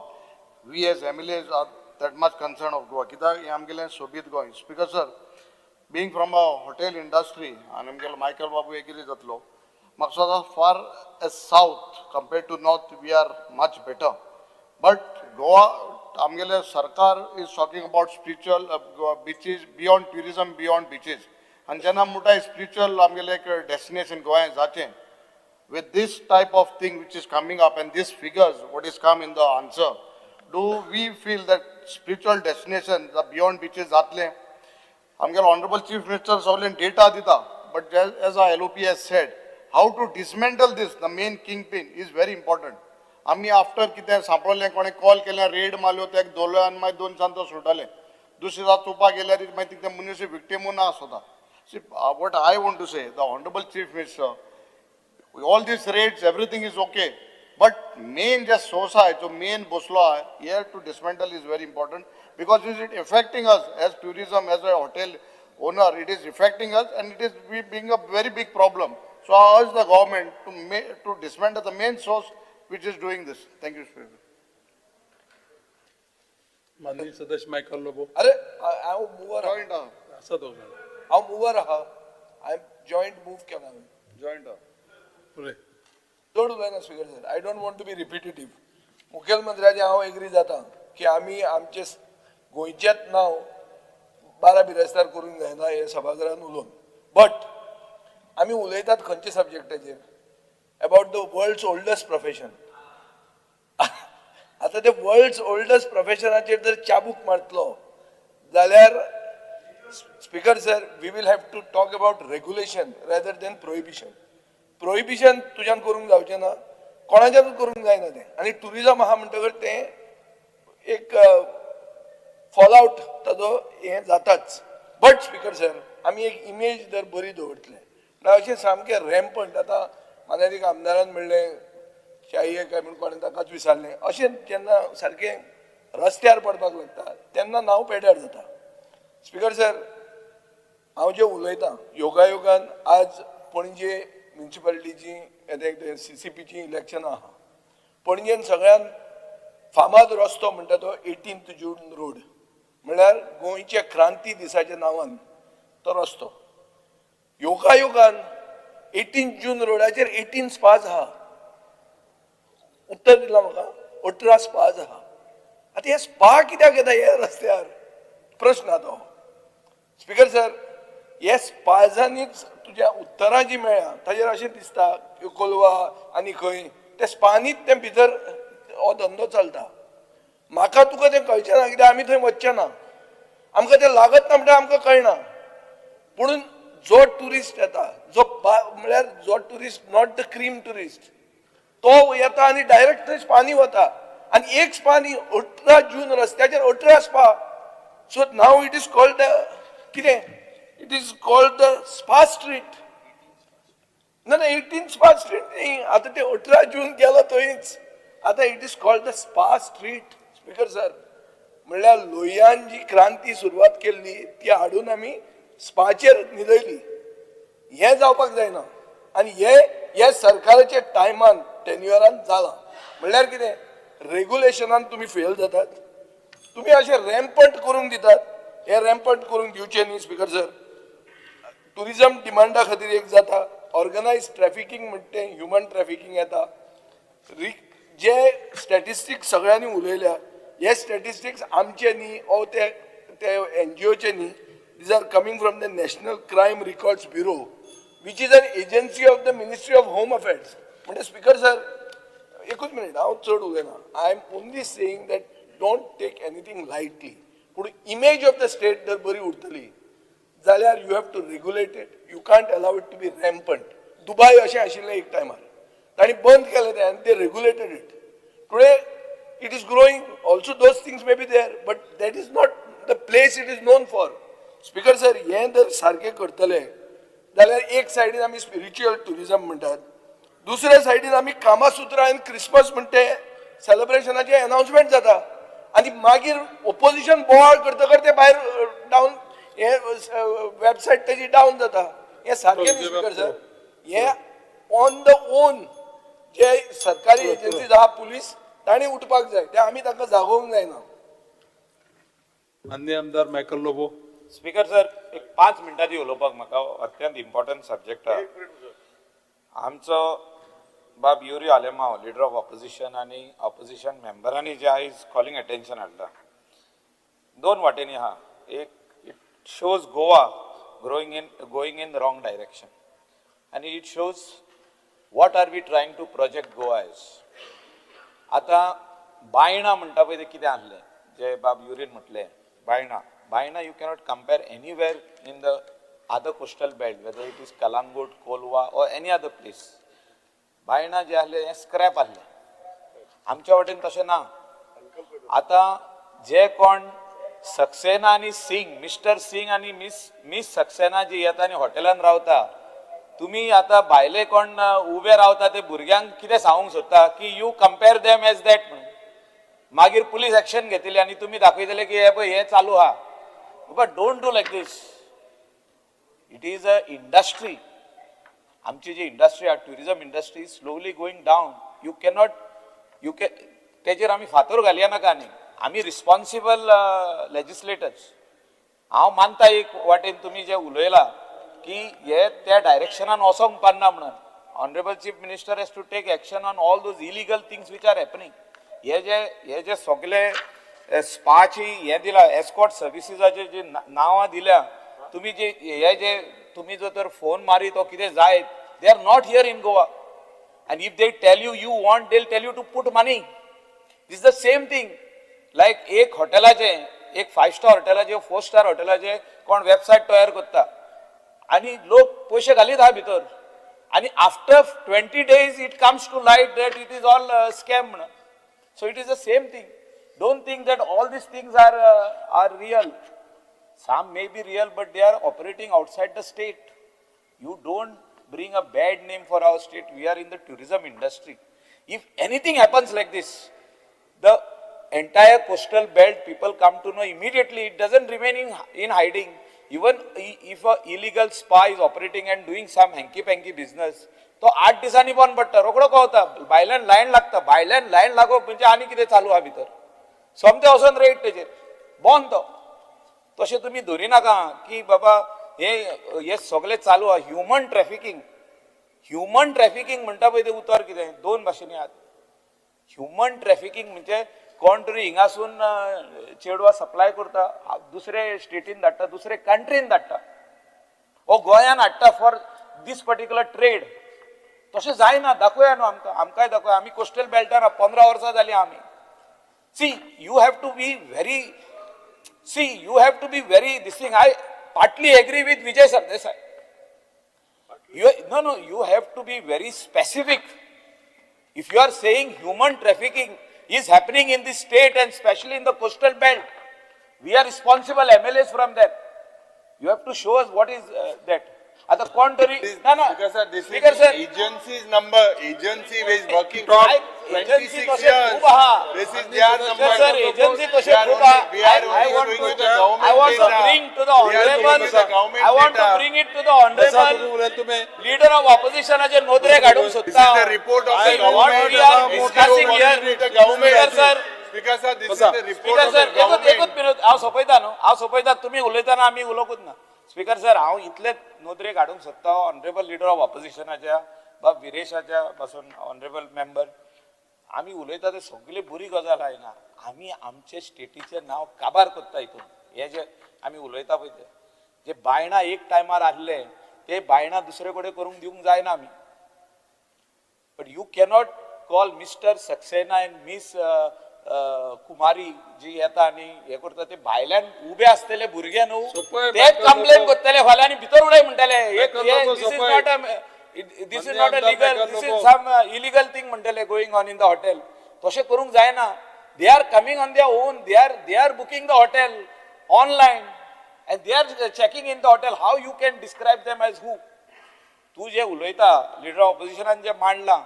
we as MLAs are that much concerned of Goa. कित्याक हें आमगेलें सोबीत Goa. Speaker sir, being from a hotel industry, आनी आमगेलो Michael बाबू agree जातलो, म्हाका दिसता far as south compared to north, we are much better. But Goa, आमगेले सरकार is talking about spiritual beaches, beyond tourism, beyond beaches. आनी जेन्ना म्हणटाय स्पिरिच्युअल आमगेलें एक डेस्टिनेशन गोंयांत जाचें, with this type of thing which is coming up and these figures, what is come in the answer, do we feel that spiritual destination, the beyond beaches जातलें? आमगेलो honourable chief minister सगळें data दिता, but as our LOP has said, how to dismantle this, the main kingpin, is very important. आमी after कितें सांपडलें, कोणें call केलें, red मारल्यो, तेका धरलो आनी मागीर 2 दिसान तो सुटले. दुसरे दिसा चोवपाक गेल्यार मागीर तितले मनीस विक्टीमूय ना आसता. See, what I want to say, the Honorable Chief Minister, all these raids, everything is okay. But main J source आहे, जो main बसलो आहे, here to dismantle is very important because it is affecting us as tourism, as a hotel owner, it is affecting us and it is being a very big problem. So I urge the government to dismantle the main source which is doing this. Thank you, Speaker. माननीय सदस्य Michael Lobo. अरे, हांव mover. Joint आहा. आसा तो. हांव mover आहा. हांवें जॉयंट मूव केला हांवें. Joint आहा. उलय. चड उलयना speaker sir, I don't want to be repetitive. मुखेलमंत्र्याचे हांव एग्री जाता की आमी आमचे गोंयचेच नांव बारा बिरेस्तार करूंक जायना हे सभाघरान उलोवन. बट आमी उलयतात खंयच्या सब्जेक्टाचेर? About the world's oldest profession. आतां ते वर्ल्ड्स ओल्डस्ट प्रोफेशनाचेर जर चाबूक मारतलो जाल्यार, Speaker sir, we will have to talk about regulation rather than prohibition. Prohibition तुज्यान करूंक जावचें ना, कोणाच्यानूच करूंक जायना तें. आनी टुरिजम आहा म्हणटकच तें एक फॉल आवट ताजो हें जाताच. बट स्पीकर सर, आमी एक इमेज जर बरी दवरतले ना, अशें सामकें रॅम्पंट. आतां मानादीक आमदारान म्हणलें चाहिए काय म्हूण कोणें ताकाच विचारलें, अशें जेन्ना सारकें रस्त्यार पडपाक लागता तेन्ना नांव पेड्यार जाता. स्पीकर सर, हांव जें उलयतां, योगायोगान आज पणजे म्युनिसिपालिटीची, सीसीपीची इलेक्शनां आहा. पणजेन सगळ्यान फामाद रस्तो म्हणटा तो 18th जून रोड, म्हणल्यार गोंयच्या क्रांती दिसाच्या नांवान तो रस्तो. योगायोगान 18 जून रोडाचेर 18 स्पाज आहा. उत्तर दिलां म्हाका, 18 स्पाज आहा. आतां हे स्पा कित्याक येता हे रस्त्यार, प्रश्न आहा तो. Speaker sir, हे स्पाजांनीच तुज्या उत्तरां जी मेळ्ळा ताजेर अशें दिसता कोलवा आनी खंय ते स्पानीच तें भितर हो धंदो चलता. म्हाका तुका तें कळचें ना कित्याक आमी थंय वचचें ना, आमकां तें लागत ना म्हणल्यार आमकां कळना. पुणून जो ट्युरिस्ट येता, जो म्हळ्यार जो tourist not the cream tourist, तो येता आनी डायरेक्ट थंय स्पानी वता आनी एक स्पानी 18 जून रस्त्याचेर 18 spa. So now it is called the कितें, it is called the spa street. ना ना 18 स्पा स्ट्रीट न्ही, आतां ते 18 जून गेलो थंयच, आतां it is called the spa street. Speaker sir, म्हणल्यार लोहियान जी क्रांती सुरवात केल्ली ती हाडून आमी स्पाचेर न्हिदयली. हें जावपाक जायना आनी हे हे सरकाराच्या टायमान टेन्युअरान जालां. म्हणल्यार कितें, रेगुलेशनान तुमी फेल जातात, तुमी अशें रॅम्पंट करूंक दितात. हे रॅम्पंट करूंक दिवचें न्ही स्पीकर सर. ट्युरिजम डिमांडा खातीर एक जाता, ऑर्गनायज ट्रॅफिकींग म्हणटा तें ह्युमन ट्रॅफिकींग येता. जे स्टॅटिस्टिक्स सगळ्यांनी उलयल्या, हे स्टॅटिस्टिक्स आमचे न्ही ओ ते एनजीओचे न्ही, these are coming from the National Crime Records Bureau, which is an agency of the Ministry of Home Affairs. म्हणजे स्पीकर सर एकूच मिनिट, हांव चड उलयना. I am only saying that don't take anything lightly. पूण image of the state जर बरी उरतली जाल्यार you have to regulate it, you can't allow it to be rampant. Dubai अशें आशिल्लें एक टायमार, तांणी बंद केलें तें आनी ते regulated it. Today it is growing also, those things may be there, but that is not the place it is known for. Speaker sir, हें जर सारकें करतले जाल्यार एक सायडीन आमी स्पिरिच्युअल ट्युरिजम म्हणटात, दुसऱ्या सायडीन आमी कामासुत्रा आनी क्रिसमस म्हणटे सेलिब्रेशनाचें अनाउन्समेंट जाता आनी मागीर ओपोजिशन बोवाळ करतकर ते भायर डावन, हे वेबसायट तेजी डावन जाता. हें सारकें न्ही स्पीकर सर. हे ऑन the on जे सरकारी एजन्सीज आहा, पुलीस, तांणी उठपाक जाय, ते आमी तांकां जागोवंक जायना. मान्य आमदार मायकल लोबो. स्पीकर सर, एक 5 मिनटांनी उलोवपाक म्हाका अत्यंत इम्पॉर्टंट सब्जेक्ट आहा. आमचो बाब Yuri Alemao, leader of opposition आनी ऑपोजिशन मेंबरांनी जे आयज कॉलिंग अटेन्शन हाडला, दोन वाटेंनी आहा. एक, it shows Goa going in wrong direction आनी it shows what are we trying to project Goa as. आतां बायणा म्हणटा पळय तें कितें आहलें जे बाब युरीन म्हटलें, Baina Baina you cannot compare anywhere in the other coastal belt, whether it is Calangute, Colva or any other place. Baina जे आहलें हें स्क्रॅप आहलें, आमच्या वाटेन तशें ना. आतां जे कोण सक्सेना आनी सिंग, मिस्टर सिंग आनी मिस सक्सेना जी येता आनी हॉटेलान रावता, तुमी आतां भायले कोण उबे रावता ते भुरग्यांक कितें सांगूंक सोदता की you compare them as that म्हणून. मागीर पुलीस एक्शन घेतली आनी तुमी दाखयतले की हे पळय हें चालू आहा. But don't do like this. It is a industry. आमची जी इंडस्ट्री आहा, tourism industry slowly going down. You cannot you can तेजेर आमी फातर घालया नाका. आनी आमी रिस्पॉन्सिबल लेजिस्लेटर्स. हांव मानता एक वाटेन तुमी जे उलयला की हे त्या डायरेक्शनान वचोंक पारना म्हणून. Honourable chief minister has to take action on all those illegal things which are happening. हे जे सगळे स्पाची हे दिला, एस्कॉर्ट सर्विसीसाचे जे नांवां दिल्या तुमी, जे हे जे तुमी जर तर फोन मारीत वो कितें जायत, they are not here in Goa. And if they tell you you want, they tell you to put money. This the same thing like एक हॉटेलाचे, एक 5 स्टार हॉटेलाचे, 4 स्टार हॉटेलाचे कोण वेबसायट तयार करता आनी लोक पयशे घालीत आहा भितर, आनी after 20 days it comes to light that it is all scam म्हणून. So it is the same thing. Don't think that all these things are real. Some may be real, but they are operating outside the state. You don't bring a bad name for our state. We are in the tourism industry. If anything happens like this, the entire coastal belt people come to know immediately. It doesn't remain in hiding. Even if a illegal spa is operating and doing some hanky-panky business, तो 8 दिसांनी बंद पडटा, रोकडो कळता, भायल्यान line लागता. भायल्यान line लागप म्हणजे आनी कितें चालू आहा भितर, सोमतें वचोन रेट तेजेर बंद तो. तशें तुमी धरी नाका की बाबा हे हे सगळें चालू आहा. ह्युमन ट्रॅफिकींग, ह्युमन ट्रॅफिकींग म्हणटा पळय तें उतर कितें दोन भाशेंनी आहात. ह्युमन ट्रॅफिकींग म्हणजे कोण तरी हिंगासून चेडवां सप्लाय करता, दुसरे स्टेटीन धाडटा, दुसरे कंट्रीन धाडटा. हो गोंयान हाडटा फॉर these particular trade. तशें जायना, दाखोवया न्हू आमकां, आमकांय दाखोवया. आमी कोस्टल बेल्टान 15 वर्सां जालीं आमी. See, you have to be very, see, you have to be very this thing. I partly agree with Vijay Sardesai. No, you have to be very specific. If you are saying human trafficking is happening in this state and especially in the coastal belt, we are responsible MLAs from there. You have to show us what is that. आता कोण तरी ना ना Speaker sir, this is Speaker sir, agency's number. Agency is working for 26 agency years. खूप आहा. This is their number. Sir, agency तशें We are खूप only- आहा. we are I only want going to- with the government I want to data. bring to the We are going honorable, with the government I want to data. bring it to the बसा honorable तुमी उलयत तुमी. leader of opposition नोदरेक हाडूंक This सोदता. is the report of the I- what government. we are NGO discussing here, working with the government. Speaker sir, Speaker sir, this is बसा. the report speaker of the sir, एकूच एकूच government. Minute हांव सोंपयता न्हू, हांव सोंपयता. तुमी उलयतना आमी उलोवंकूच ना. स्पीकर सर, हांव इतलेच नदरेक हाडूंक सोदता ऑनरेबल लिडर ऑफ ऑपोजिशनाच्या बाब विरेशाच्या पासून ऑनरेबल मेंबर, आमी उलयता ते सगळी बरी गजाल आयना. आमी आमचे स्टेटीचें नांव काबार करता हितून. हे जे आमी उलयता पळय ते जे बायणां एक टायमार आसले ते बायणां दुसरे कडेन करूंक दिवंक जायना आमी. But you cannot call Mister Saxena and Miss Kumari जी येता आनी हे करता ते भायल्यान उबे आसतले भुरगे न्हू, सोपय, तेच मायकल कंप्लेन लोबो. करतले फाल्यां आनी भितर उडय म्हणटले. Michael Lobo this is सोपय. Not a, this is माननीय not a आमदार legal, Michael this is Lobo. Some illegal thing म्हणटले going on in the hotel. तशें करूंक जायना. They are coming on their own, they are booking the hotel online and they are checking in the hotel. How you can describe them as who? तू जे उलयता, leader of ऑपोजिशनान जे मांडलां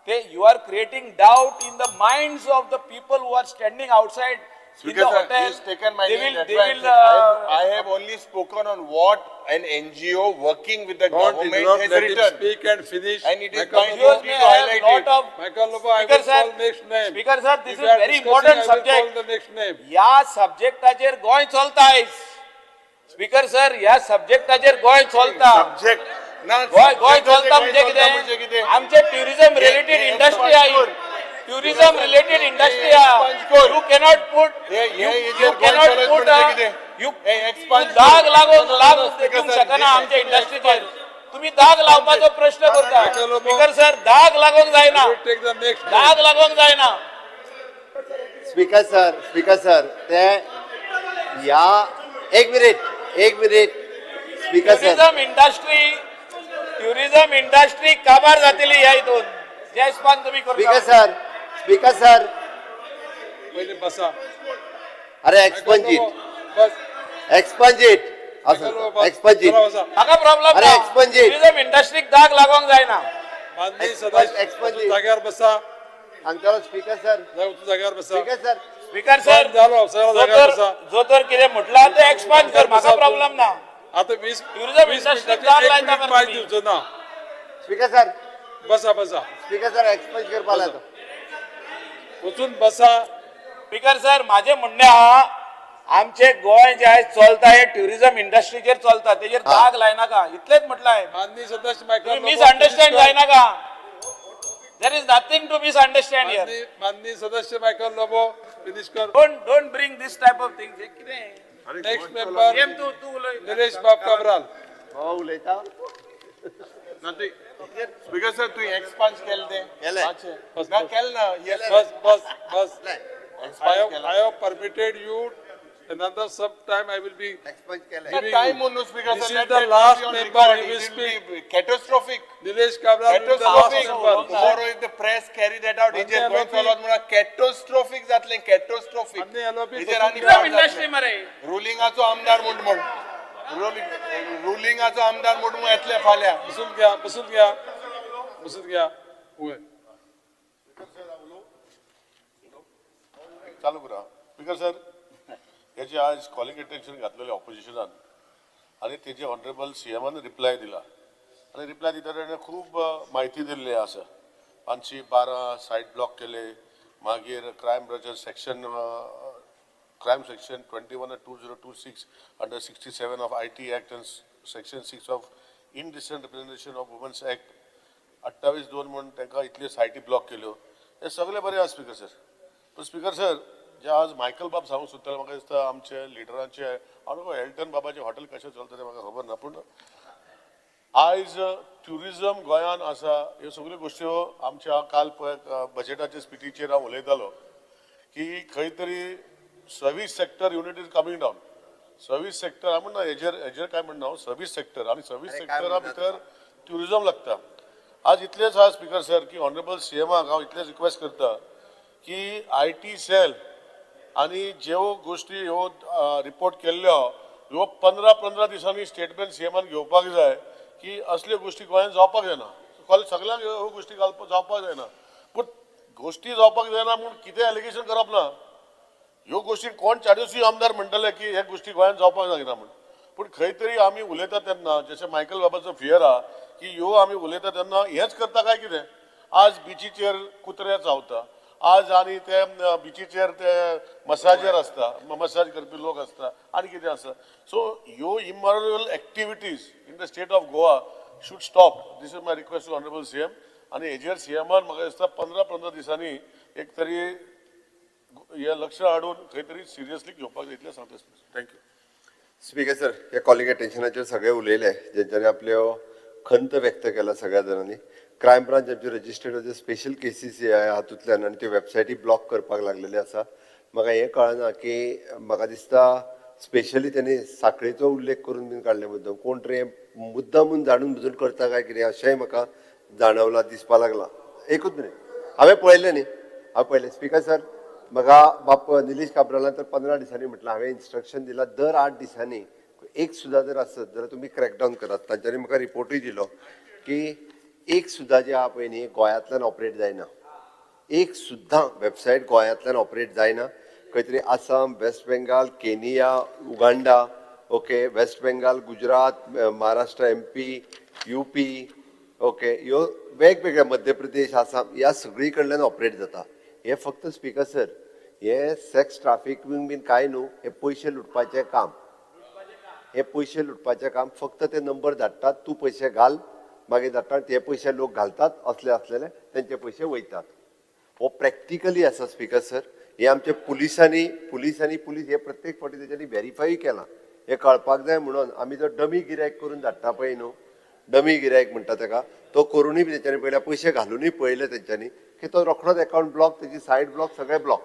ते you are creating doubt in the minds of the people who are standing outside in Speaker the sir, hotel. he's taken my they name. Will That's they why I'm will saying I have only spoken on what an NGO working with the Don't government interrupt, has let him written. speak and finish. And it is Michael my Lobo. NGOs duty may to have highlight lot it. of Michael Lobo, I Speaker will sir, call next name. Speaker sir, this If is you are very discussing, important I will subject. call the next name. ह्या सब्जेक्टाचेर गोंय चलता आयज. Speaker sir, ह्या सब्जेक्टाचेर गोंय चलता. Subject. ना, Goa Goa subject चलता गोंय म्हणजे चलता म्हणजे कितें? कितें? आमचे ट्युरिझम रिलेटेड हे इंडस्ट्री आहे, एक्सपांज ट्युरिझम रिलेटेड इंडस्ट्री आहे. एक्सपांज कर. You cannot put, हे- हे you हेजेर गोंय कॅनॉट चलत पुट म्हणजे कितें? You हे एक्सपांज कर. दाग लागून ना, ना, लाग ना, स्पीकर दिवंक सर, शकना this आमच्या is इंडस्ट्रीचेर. तुम्ही दाग लावपाचो प्रश्न करता. मायकल लोबो. स्पीकर सर, दाग लागूंक जायना, I will take the next name. दाग लागूंक जायना. स्पीकर सर, स्पीकर सर, ते ह्या, एक मिनिट, एक minute speaker sir. Tourism industry, tourism industry काबार जातली ह्या हितून जे हिसपान तुमी स्पीकर करता. सर, स्पीकर सर, पयलीं बसा. अरे Michael expunge Lobo, it, bus. Expunge it, Michael Lobo, bus. Expunge it. चला बसा. म्हाका प्रॉब्लेम अरे, ना. expunge it. Tourism इंडस्ट्रीक दाग लागोंक जायना. माननीय Expunge- सदस्य, expunge वचून it. जाग्यार बसा. सांगतालो स्पीकर सर. वचून जाग्यार बसा. स्पीकर सर, स्पीकर सर, जालो, सगळो जो जाग्यार तर बसा. जो तर कितें म्हटलां तें एक्सपांज कर, म्हाका प्रॉब्लेम ना. आता 20 Tourism 20 industry मिनिटाचे दाग एक लायता मिनिट मरे मायक तुमी. दिवचो ना. स्पीकर सर, बसा बसा. स्पीकर सर, एक्सपंज करपा लायता. वचून बसा. स्पीकर सर, माझे म्हणणें आहा, आमचे गोंय जे आयज चलता हे ट्युरिझम इंडस्ट्रीचेर चलता, तेजेर दाग लायनाका, इतलेंच म्हटलां हांवें. माननीय सदस्य मायकल तुमी लोबो, मिसअंडरस्टँड finish कर. जायनाका. There is nothing to misunderstand here. माननीय सदस्य मायकल लोबो, फिनिश कर. Don't bring this type of things. कितें नेक्स्ट मेंबर सेम तूं तूं उलय. निलेश बाब काब्राल. बाबा उलयता. ना, तूं स्पीकर सर, तूं एक्सपांज केलें तें? केलें. मातशें. बस, ना, बस. केलें ना. Yes, bus bus bus. Expunge केलें. I have permitted you another some time. I will be expunge केलें. giving time you. म्हणून speaker This sir, is let the that last be on member record. he will It will speak. be catastrophic. Nilesh Cabral will be the last Catastrophic. member. Tomorrow if the press carry that out, माननीय हेजेर Goa LOP. चलत म्हणून catastrophic जातलें, catastrophic. माननीय LOP, हेजेर आनी tourism पाड industry जातलें. मरे. रुलिंगाचो आमदार म्हूण म्हण, रुलिंगाचो आमदार म्हूण येतले फाल्यां. बसून घ्या, बसून घ्या, बसून घ्या. उय. चालू करा. स्पीकर सर, हे जे आज कॉलिंग अटेन्शन घातलेले ऑपोजिशनान आनी तेजे ऑनरेबल सीएमान रिप्लाय दिला आनी रिप्लाय दितना ताणें खूब म्हायती दिल्ली आसा. 512 सायट ब्लॉक केले, मागीर crime ब्रांचान section, crime section 21 2026 under 67 of IT Act and section 6 of Indecent Representation of Women's Act 28(2) म्हूण तांकां इतल्यो सायटी ब्लॉक केल्यो. हे सगळें बरें आसा स्पीकर सर, पूण स्पीकर सर, जे आज मायकल बाब सांगूंक सोदताले, म्हाका दिसता आमचे लिडरांचे, हांव नको, एल्टन बाबाचें हॉटेल कशें चलता तें म्हाका खबर ना, पूण आयज ट्युरिजम गोंयांत आसा, ह्यो सगल्यो गोश्ट्यो आमच्या काल पळय बजेटाच्या स्पिचीचेर हांव उलयतालो की खंय तरी service sector unit is coming down. Service sector हांव म्हणना, हेजेर काय म्हणना हांव, सर्वीस सेक्टर आनी सर्वीस अरे काय सेक्टरा म्हणना भितर ट्युरिजम लागता. आज इतलेंच आहा स्पीकर सर की ऑनरेबल सीएमाक हांव इतलेंच रिक्वेस्ट करता की IT sell आनी ज्यो गोश्टी ह्यो रिपोर्ट केल्ल्यो ह्यो 15-15 दिसांनी स्टेटमेंट सीएमान घेवपाक जाय की असल्यो गोश्टी गोंयांत जावपाक जायना. सगळ्यांक ह्यो गोश्टी घालपाक जावपाक जायना, पूण गोश्टी जावपाक जायना म्हूण कितें एलिगेशन करप ना. ह्यो गोश्टी कोण चारसूय आमदार म्हणटले की ह्या गोश्टी गोंयांत जावपाक जायना म्हूण, पूण खंय तरी आमी उलयता तेन्ना जशें मायकल बाबाचो फियर आहा की ह्यो आमी उलयता तेन्ना हेंच करता काय कितें. आज बिचीचेर कुत्रे चावता, आज आनी ते बिचीचेर ते मसाजर आसता, मसाज करपी लोक आसता आनी कितें आसा. सो ह्यो immoral activities in the state of Goa should stop. This is my request to honourable CM. आनी हेजेर सीएमान म्हाका दिसता 15-15 दिसांनी एक तरी हे लक्ष हाडून खंय तरी सिरियसली घेवपाक जाय, इतलें सांगता. Thank you. Speaker sir, ह्या कॉलिंग अटेन्शनाचेर सगळे उलयले, जेंच्यांनी आपल्यो खंत व्यक्त केला सगळ्या जाणांनी. क्रायम ब्रांच आमची रजिस्टर्ड स्पेशल केसीस हातूंतल्यान आनी त्यो वेबसायटी ब्लॉक करपाक लागलेले आसा. म्हाका हें कळना की म्हाका दिसता स्पेशली त्यांनी साखळेचो उल्लेख करून बीन काडले मुद्दम, कोण तरी मुद्दामून जाणून बुजून करता काय कितें अशेंय म्हाका जाणवलां, दिसपा लागलां. एकूच मिनीट, हांवें पळयलें न्ही, हांवें पळयलें. स्पीकर सर, म्हाका बाप निलेश काब्रालान तर 15 दिसांनी म्हटलां, हांवें इन्स्ट्रक्शन दिलां दर 8 दिसांनी एक सुद्दां जर आसत जाल्यार तुमी क्रॅकडावन करात. तांच्यांनी म्हाका रिपोर्टूय दिलो की एक सुद्दां जे आहा पळय न्ही गोंयांतल्यान ऑपरेट जायना, एक सुद्दां वेबसायट गोंयांतल्यान ऑपरेट जायना. खंय तरी Assam, West Bengal, Kenya, Uganda, okay, West Bengal, Gujarat, Maharashtra, MP, UP, okay, ह्यो वेगवेगळ्या मध्य प्रदेश, आसाम ह्या सगळी कडल्यान ऑपरेट जाता. हे फक्त स्पीकर सर, हे सेक्स ट्राफिकींग बीन कांय न्हू, हे पयशे लुटपाचें काम, हे पयशे लुटपाचें काम. फक्त ते नंबर धाडटात, तूं पयशे घाल, मागीर धाडटात, ते पयशे लोक घालतात, असले असलेले तेंचे पयशे वयतात. हो प्रॅक्टिकली आसा स्पीकर सर. हे आमचे पुलिसांनी पुलिसांनी पुलीस हे प्रत्येक फावटी तेच्यांनी व्हेरीफाय केलां, हे कळपाक जाय म्हणून आमी जो डमी गिरायक करून धाडटा पळय न्हू, डमी गिरायक म्हणटा तेका, तो करुनूय बी तेंच्यांनी पळयल्या, पयशे घालुनूय पळयले तेंच्यांनी की तो रोखडोच एकावंट ब्लॉक, तेजी सायट ब्लॉक, सगळें ब्लॉक.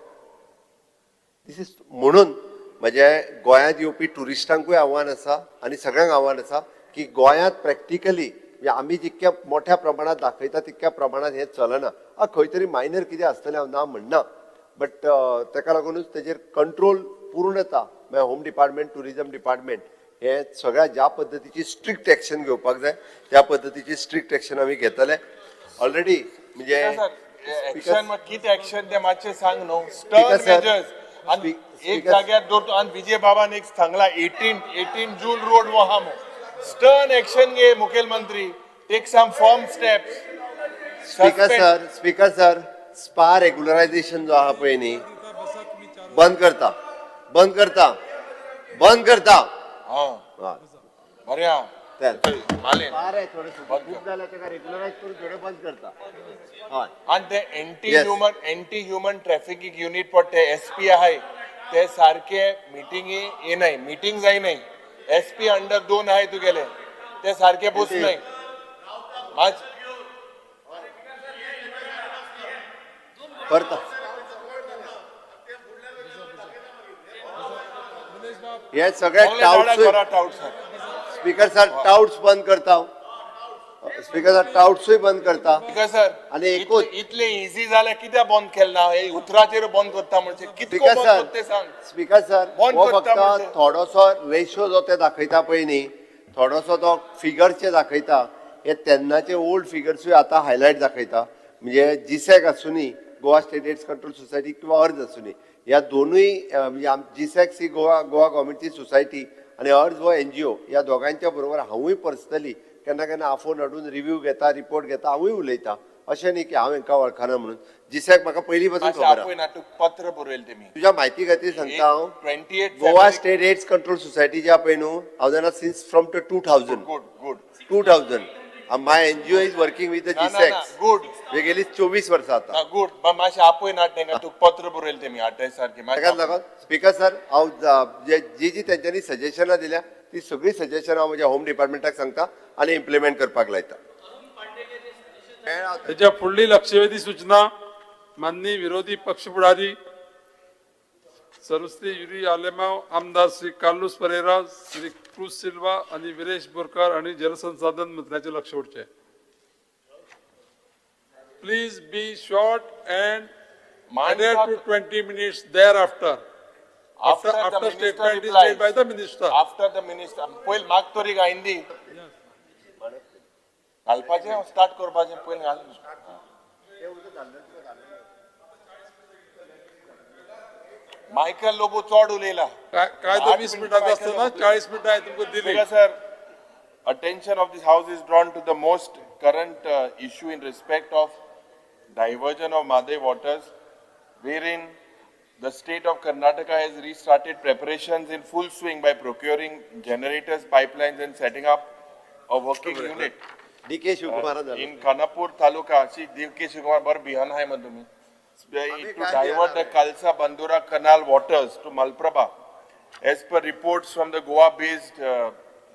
This is म्हणून म्हजे गोंयांत येवपी ट्युरिस्टांकूय आव्हान आसा आनी सगळ्यांक आव्हान आसा की गोंयांत प्रॅक्टिकली म्हणजे आमी जितक्या मोठ्या प्रमाणात दाखयता तितक्या प्रमाणात हें चलना. खंय तरी मायनर कितें आसतलें हांव ना म्हणना, बट तेका लागुनूच तेजेर कंट्रोल पूर्णता म्हळ्यार होम डिपार्टमेंट, ट्युरिजम डिपार्टमेंट हे सगळ्या ज्या पद्दतीची स्ट्रिक्ट एक्शन घेवपाक जाय त्या पद्दतीची स्ट्रिक्ट एक्शन आमी घेतले ऑलरेडी. म्हणजे एक्शन कितें एक्शन तें मातशें सांग न्हू. स्टर्न मेजर्स आनी एक जाग्यार दवरतो. आनी विजय बाबान एक सांगला 18 जून रोड वो आहा म्हूण. स्टर्न एक्शन घे मुखेलमंत्री, take some firm steps. Speaker sir, speaker sir, spa regularisation जो आहा पळय न्ही, बंद करता, बंद करता, बंद करता. हां बरें आहा. आनी ते एंटी ह्युमन ट्रॅफिकींग युनीट पडटा, ते एसपी आहाय ते सारके मिटिंगी येनाय, मिटींग जायनाय. एसपी अंडर 2 आहाय तुगेले, ते सारके बसनाय. आज करता हे सगळे टाउट्स. स्पीकर सर, टाउट्स बंद करता. स्पीकर सर, टाउट्सूय बंद करता. स्पीकर सर, आनी एकूच इतले इझी जाल्यार कित्याक बंद केलें ना? हे उतराचेर बंद करता म्हणजे कितको बंद करता सांग. स्पीकर सर, हो फक्त थोडोसो रेशो जो ते दाखयता पळय न्ही, थोडोसो तो फिगरचे दाखयता, हे तेन्नाचे ओल्ड फिगर्सूय आतां हायलायट दाखयता. म्हणजे जीसॅक आसुनी, Goa state AIDS control society किंवा अर्ज आसुनी, ह्या दोनूय म्हणजे जीसॅक्स ही गोवा गव्हर्मेंटची सोसायटी आनी अर्ज हो एनजीओ, ह्या दोगांच्या बरोबर हांवूय पर्सनली केन्ना केन्ना आफोवन हाडून रिव्यू घेता, रिपोर्ट घेता, हांवूय उलयता. अशें न्ही की हांव हेंकां वळखना म्हणून. जीसॅक म्हाका पयलीं पासून खबर आसा. पत्र बरयलें तेमी. तुज्या म्हायती खातीर सांगता हांव, Goa state AIDS control society जी आहा पळय न्हू, हांव जाणा since from the 2000. Good 2000 my NGO is working with the GSEC. Good. गेली 24 वर्सां आतां. गुड. मातशें आपय ना तांकां, तूं पत्र बरयलें तेमी अटॅच सारकें. ताकाच लागून स्पीकर सर, हांव जी जी तेंच्यांनी सजेशनां दिल्या ती ती सगळी सजेशन हांव म्हज्या होम डिपार्टमेंटाक सांगता आनी इम्प्लिमेंट करपाक लायता. त्याच्या फुडली लक्षवेधी सूचना माननीय विरोधी पक्ष पुढारी सर्वश्री युरी आलेमाव, आमदार श्री कार्लुस परेरा, श्री क्रूज सिल्वा आणि विरेश बोरकर आणि जलसंसाधन मंत्र्याचे लक्ष ओढचे. Please be short and adhere to 20 minutes thereafter. After After the after minister statement is replies. Made by the minister. After the minister पयल म्हाका तरी घायन दी. घालपाचें स्टार्ट करपाचें पयल घाल. मायकल लोबो चड उलयला. कायदो आठ 20 मिनटां मिनटांचो मायकल आसता ना, लोबो. 40 मिनटां हांवें तुमकां दिली. Speaker sir, attention of this house is drawn to the most current issue in respect of diversion of Mhadei waters, wherein the state of Karnataka has restarted preparations in full swing by procuring generators, pipelines and setting up a working unit. D K शिवकुमारान जालो. In Khanapur taluka, see D K Shivakumar बरं बिहान आहे मग तुम्ही. To divert the Kalsa Bandura canal waters to Malaprabha. As per reports from the Goa-based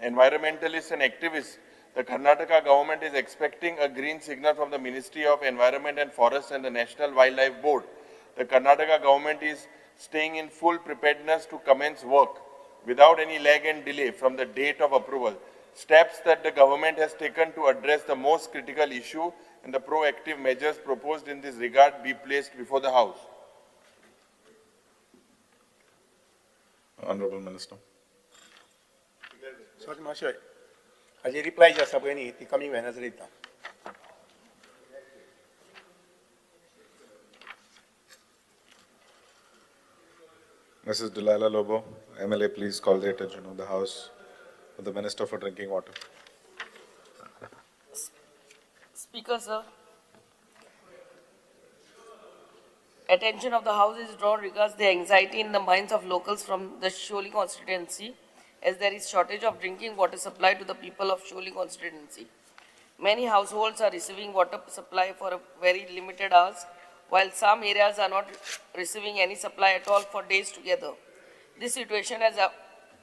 environmentalists and activists, the Karnataka government is expecting a green signal from the Ministry of Environment and Forests and the National Wildlife Board. The Karnataka government is staying in full preparedness to commence work without any lag and delay from the date of approval. Steps that the government has taken to address the most critical issue and the proactive measures proposed in this regard be placed before the House. Honorable Minister. Sorry मातशें हाजी reply जी आसा पळय न्ही ती coming Wednesday दिता. Mrs. Delilah Lobo, MLA, please call the attention of the House of the Minister for Drinking Water. Speaker, sir, attention of the House is drawn regards the anxiety in the minds of locals from the Siolim constituency, as there is shortage of drinking water supply to the people of Siolim constituency. Many households are receiving water supply for a very limited hours, while some areas are not receiving any supply at all for days together. This situation has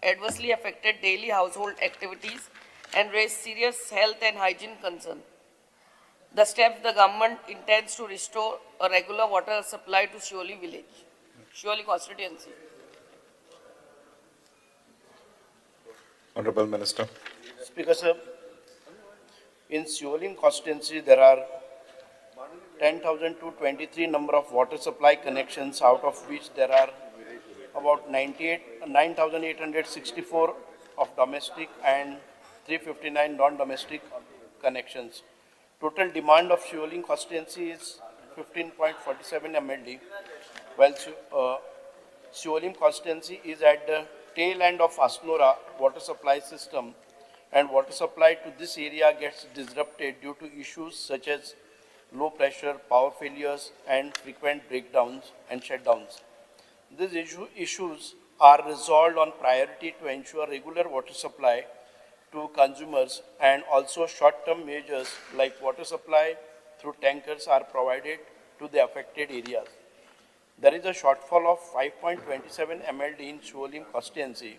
adversely affected daily household activities and raised serious health and hygiene concerns. The steps the government intends to restore a regular water supply to Siolim village, Siolim constituency. Honorable Minister. Speaker sir, in Siolim constituency there are 10,223 number of water supply connections, out of which there are about 9,864 of domestic and 359 non-domestic connections. Total demand of Siolim constituency is 15.47 MLD, while Siolim constituency is at the tail end of Assonora water supply system, and water supply to this area gets disrupted due to issues such as low pressure, power failures, and frequent breakdowns and shutdowns. These issues are resolved on priority to ensure regular water supply to consumers, and also short-term measures like water supply through tankers are provided to the affected areas. There is a shortfall of 5.27 MLD in Siolim constituency.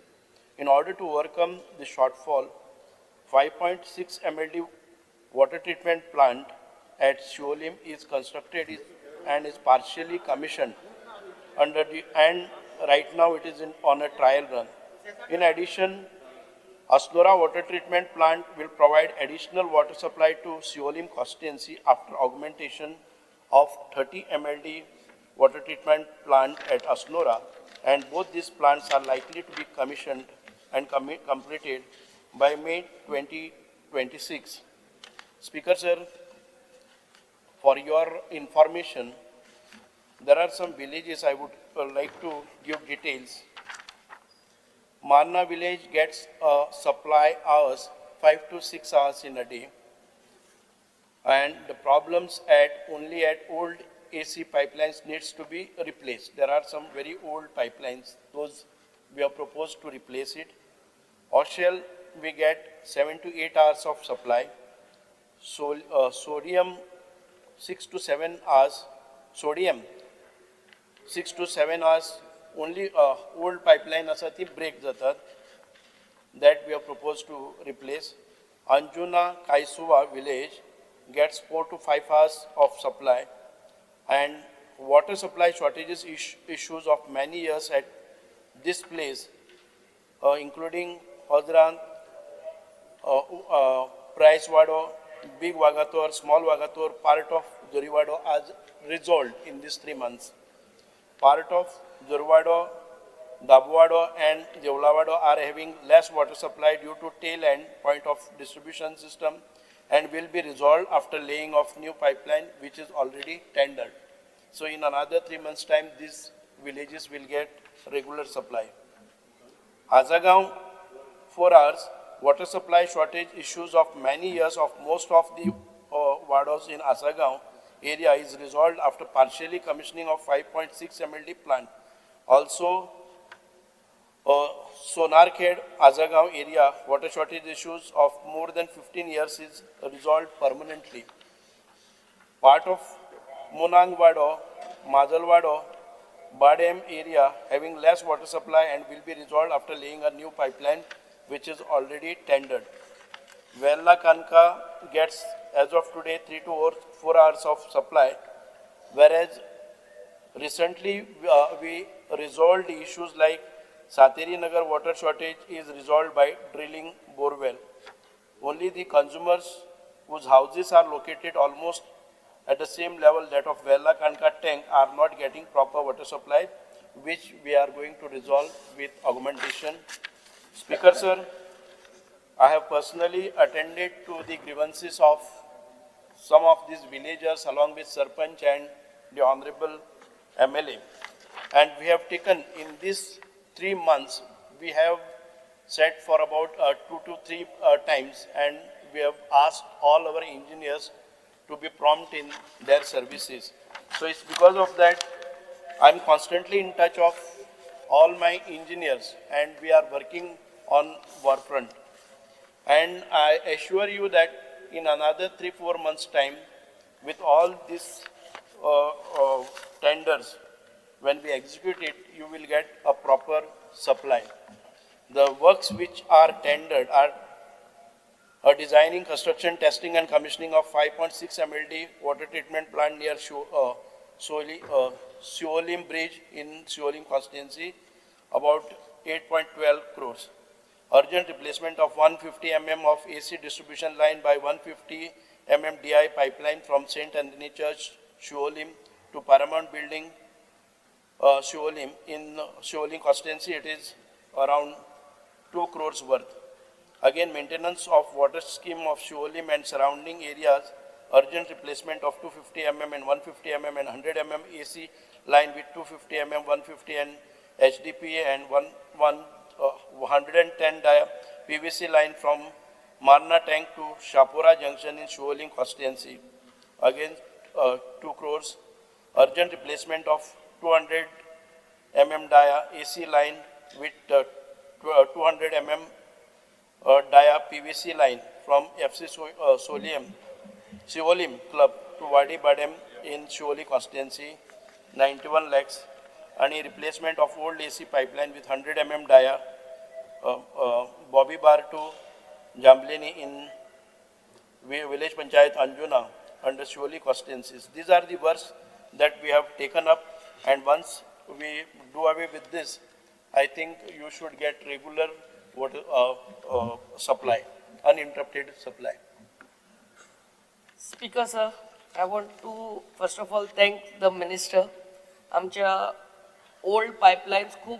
In order to overcome the shortfall, 5.6 MLD water treatment plant at Siolim is constructed and is partially commissioned under the, and right now it is on a trial run. In addition, Assonora water treatment plant will provide additional water supply to Siolim constituency after augmentation of 30 MLD water treatment plant at Assonora, and both these plants are likely to be commissioned and completed by May 2026. Speaker sir, for your information, there are some villages I would like to give details. Marna village gets a supply hours, 5 to 6 hours in a day, and the problems only at old AC pipelines needs to be replaced. There are some very old pipelines, those we have proposed to replace it. Oshel, we get 7 to 8 hours of supply. So, sodium 6 to 7 hours, sodium 6 to 7 hours only old pipeline asa ती break जातात. that we have proposed to replace. Anjuna Kaisuva village gets 4 to 5 hours of supply, and water supply shortages issues of many years at this place, including Odran, Price Wado, Big Vagator, Small Vagator, part of Joriwado are resolved in these 3 months. Part of Joriwado, Dabwado and Devlawado are having less water supply due to tail end point of distribution system and will be resolved after laying of new pipeline, which is already tendered. So in another 3 months time, these villages will get regular supply. Azagaon, 4 hours, water supply shortage issues of many years of most of the wados in Asagaon area is resolved after partially commissioning of 5.6 MLD plant. Also, Sonarkhed, Azagaon area water shortage issues of more than 15 years is resolved permanently. Part of Munangwado, Majalwado, Badem area having less water supply and will be resolved after laying a new pipeline which is already tendered. Verla Kanka gets as of today 3 to 4 hours of supply, whereas recently we resolved issues like Sateri Nagar water shortage is resolved by drilling borewell. Only the consumers whose houses are located almost at the same level that of Verla Kanka tank are not getting proper water supply, which we are going to resolve with augmentation. Speaker sir, I have personally attended to the grievances of some of these villagers along with Sarpanch and the Honorable MLA. And we have taken in these 3 months, we have set for about 2 to 3 times, and we have asked all our engineers to be prompt in their services. So it's because of that I'm constantly in touch of all my engineers, and we are working on war front. And I assure you that in another 3-4 months time, with all these tenders, when we execute it, you will get a proper supply. The works which are tendered are designing, construction, testing and commissioning of 5.6 MLD water treatment plant near Siolim Bridge in Siolim constituency, about 8.12 crores. Urgent replacement of 150 mm of AC distribution line by 150 mm DI pipeline from St. Anthony Church, Siolim to Paramount Building, Siolim. In Siolim constituency, it is around 2 crores worth. Again, maintenance of water scheme of Siolim and surrounding areas, urgent replacement of 250 mm and 150 mm and 100 mm AC line with 250 mm, 150 and HDPA and 110 dia PVC line from Marna tank to Shapura Junction in Siolim constituency. Again, 2 crores. Urgent replacement of 200 mm dia AC line with 200 mm dia PVC line from FC Siolim Club to Wadi Badem in Siolim constituency, 91 lakhs. And a replacement of old AC pipeline with 100 mm dia Bobby Bar to Jamblini in Village Panchayat Anjuna under Siolim constituencies. These are the works that we have taken up, and once we do away with this, I think you should get regular water supply, uninterrupted supply. Speaker sir, I want to first of all thank the minister. आमच्या old pipelines खूब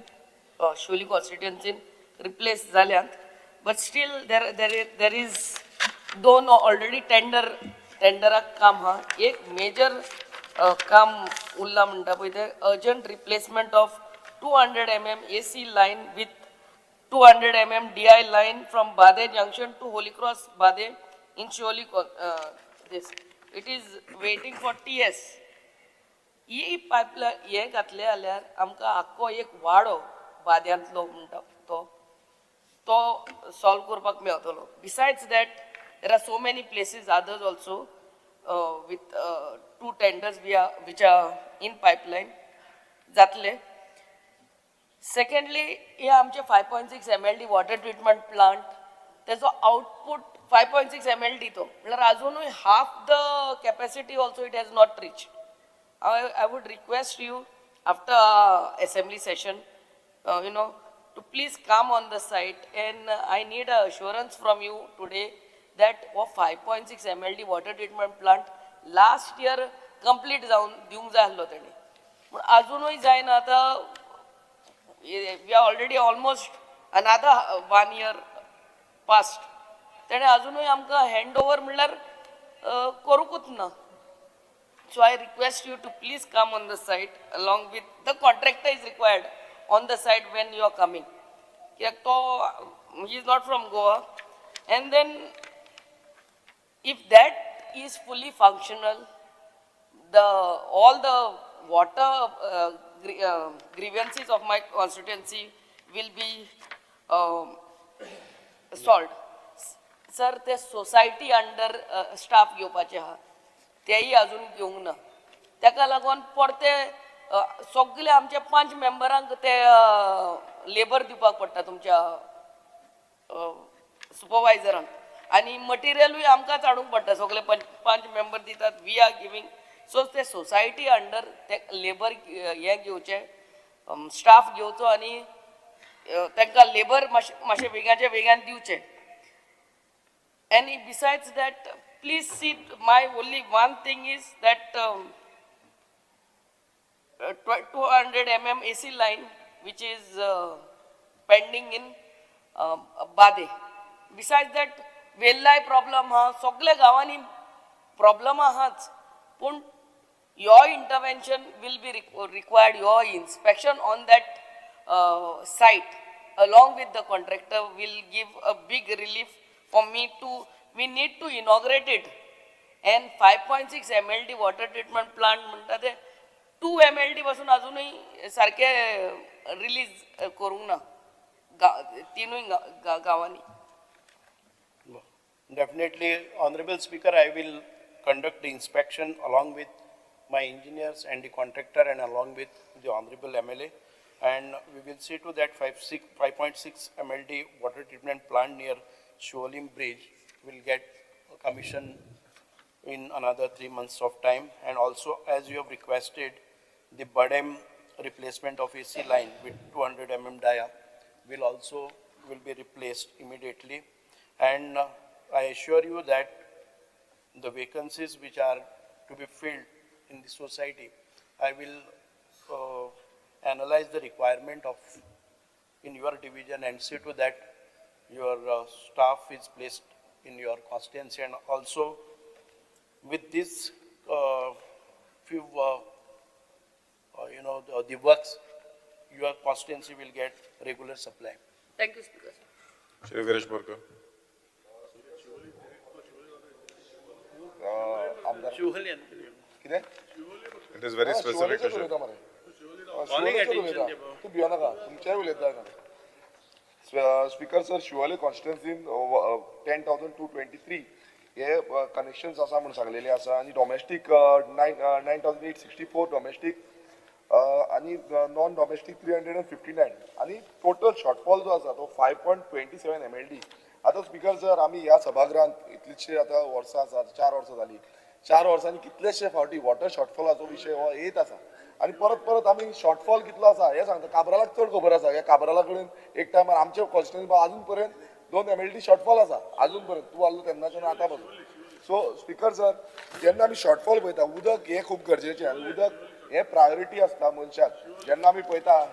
शिवली constituency replace जाल्यात, but still there is दोन already टेंडराक काम हा. एक major काम उरला म्हणटा पळय तें urgent replacement of 200 mm AC line with 200 mm DI line from Bade Junction to Holy Cross Bade in Shioli. This it is waiting for TS. He pipeline हे घातले जाल्यार आमकां आख्खो एक वाडो बाद्यांतलो म्हणटा तो तो सॉल्व करपाक मेळटलो. Besides that there are so many places others also with 2 tenders which are in pipeline जातले. Secondly, हे आमचे 5.6 MLD water treatment plant तेजो आउटपूट 5.6 MLD तो म्हणल्यार अजुनूय half the capacity also it has not reach. I would request you after assembly session you know to please come on the site, and I need a assurance from you today that हो 5.6 MLD water treatment plant last year complete जावन दिवंक जाय आसलो तेणी, पूण अजुनूय जायना. आतां we are already almost another 1 year past, तेणें अजुनूय आमकां हँड ओवर म्हणल्यार करूंकूच ना. So I request you to please come on the site along with the contractor is required on the site when you are coming. कित्याक तो he is not from Goa. And then if that is fully functional, the all the water grievances of my constituency will be solved. Sir, ते society under staff घेवपाचे आहा, तेय अजून घेवंक ना. ताका लागून परते सगळे आमच्या 5 मेंबरांक ते लेबर दिवपाक पडटा तुमच्या सुपरवायझरांक, आनी मटिरियलूय आमकांच हाडूंक पडटा. सगळे 5 मेंबर दितात, we are giving. सो ते सोसायटी अंडर ते लेबर हें घेवचें, स्टाफ घेवचो आनी तांकां लेबर मातशें वेगाच्या वेगान दिवचें. And besides that, please see, my only one thing is that 200 mm AC line which is pending in Bade. Besides that, वेल्लाय problem हा सगळे गांवांनी प्रॉब्लम आहाच, पूण your intervention will be required, your inspection on that site along with the contractor will give a big relief for me to, we need to inaugurate it. And 5.6 MLD water treatment plant म्हणटा ते 2 MLD पासून अजुनूय सारके release करूंक ना तिनूय गांवांनी. Definitely, Honorable Speaker, I will conduct the inspection along with my engineers and the contractor and along with the Honorable MLA, and we will see to that 5.6 MLD water treatment plant near Siolim Bridge will get commission in another 3 months of time. And also, as you have requested, the Badem replacement of AC line with 200 mm dia will also be replaced immediately. And I assure you that the vacancies which are to be filled in the society, I will analyze the requirement of in your division and see to that your staff is placed in your constituency. And also with this few, you know, the works, your constituency will get regular supply. Thank you, Speaker. Shri Viresh Borkar. It is very specific to तूं भियो नाका, तुमचेय उलयता. Speaker sir, Siolim कॉन्स्टिट्युएन्सीन 10,223 हे connections आसा म्हूण सांगलेले आसा, आनी domestic 9,864 domestic आनी नॉन डोमेस्टीक 359, आनी टोटल शॉर्टफॉल जो आसा तो 5.27 MLD. आतां स्पीकर सर, आमी ह्या सभागृहांत इतलीशी आतां वर्सां आसा, 4 वर्सां जालीं, 4 वर्सांनी कितलेशे फावटी वॉटर शॉर्टफॉलाचो विशय हो येत आसा, आनी परत परत आमी शॉर्टफॉल कितलो आसा हें सांगता. काब्रालाक चड खबर आसा, ह्या काब्राला कडेन एक टायमार आमचे कॉन्स्टिट्युएन्सी अजून पर्यंत 2 MLD shortfall आसा, अजून पर्यंत तूं आहलो तेन्नाच्यान आतां पासून. सो स्पीकर सर, जेन्ना आमी शॉर्टफॉल पळयता, उदक हें खूब गरजेचें आनी उदक हें प्रायोरिटी आसता मनशाक. जेन्ना आमी पळयता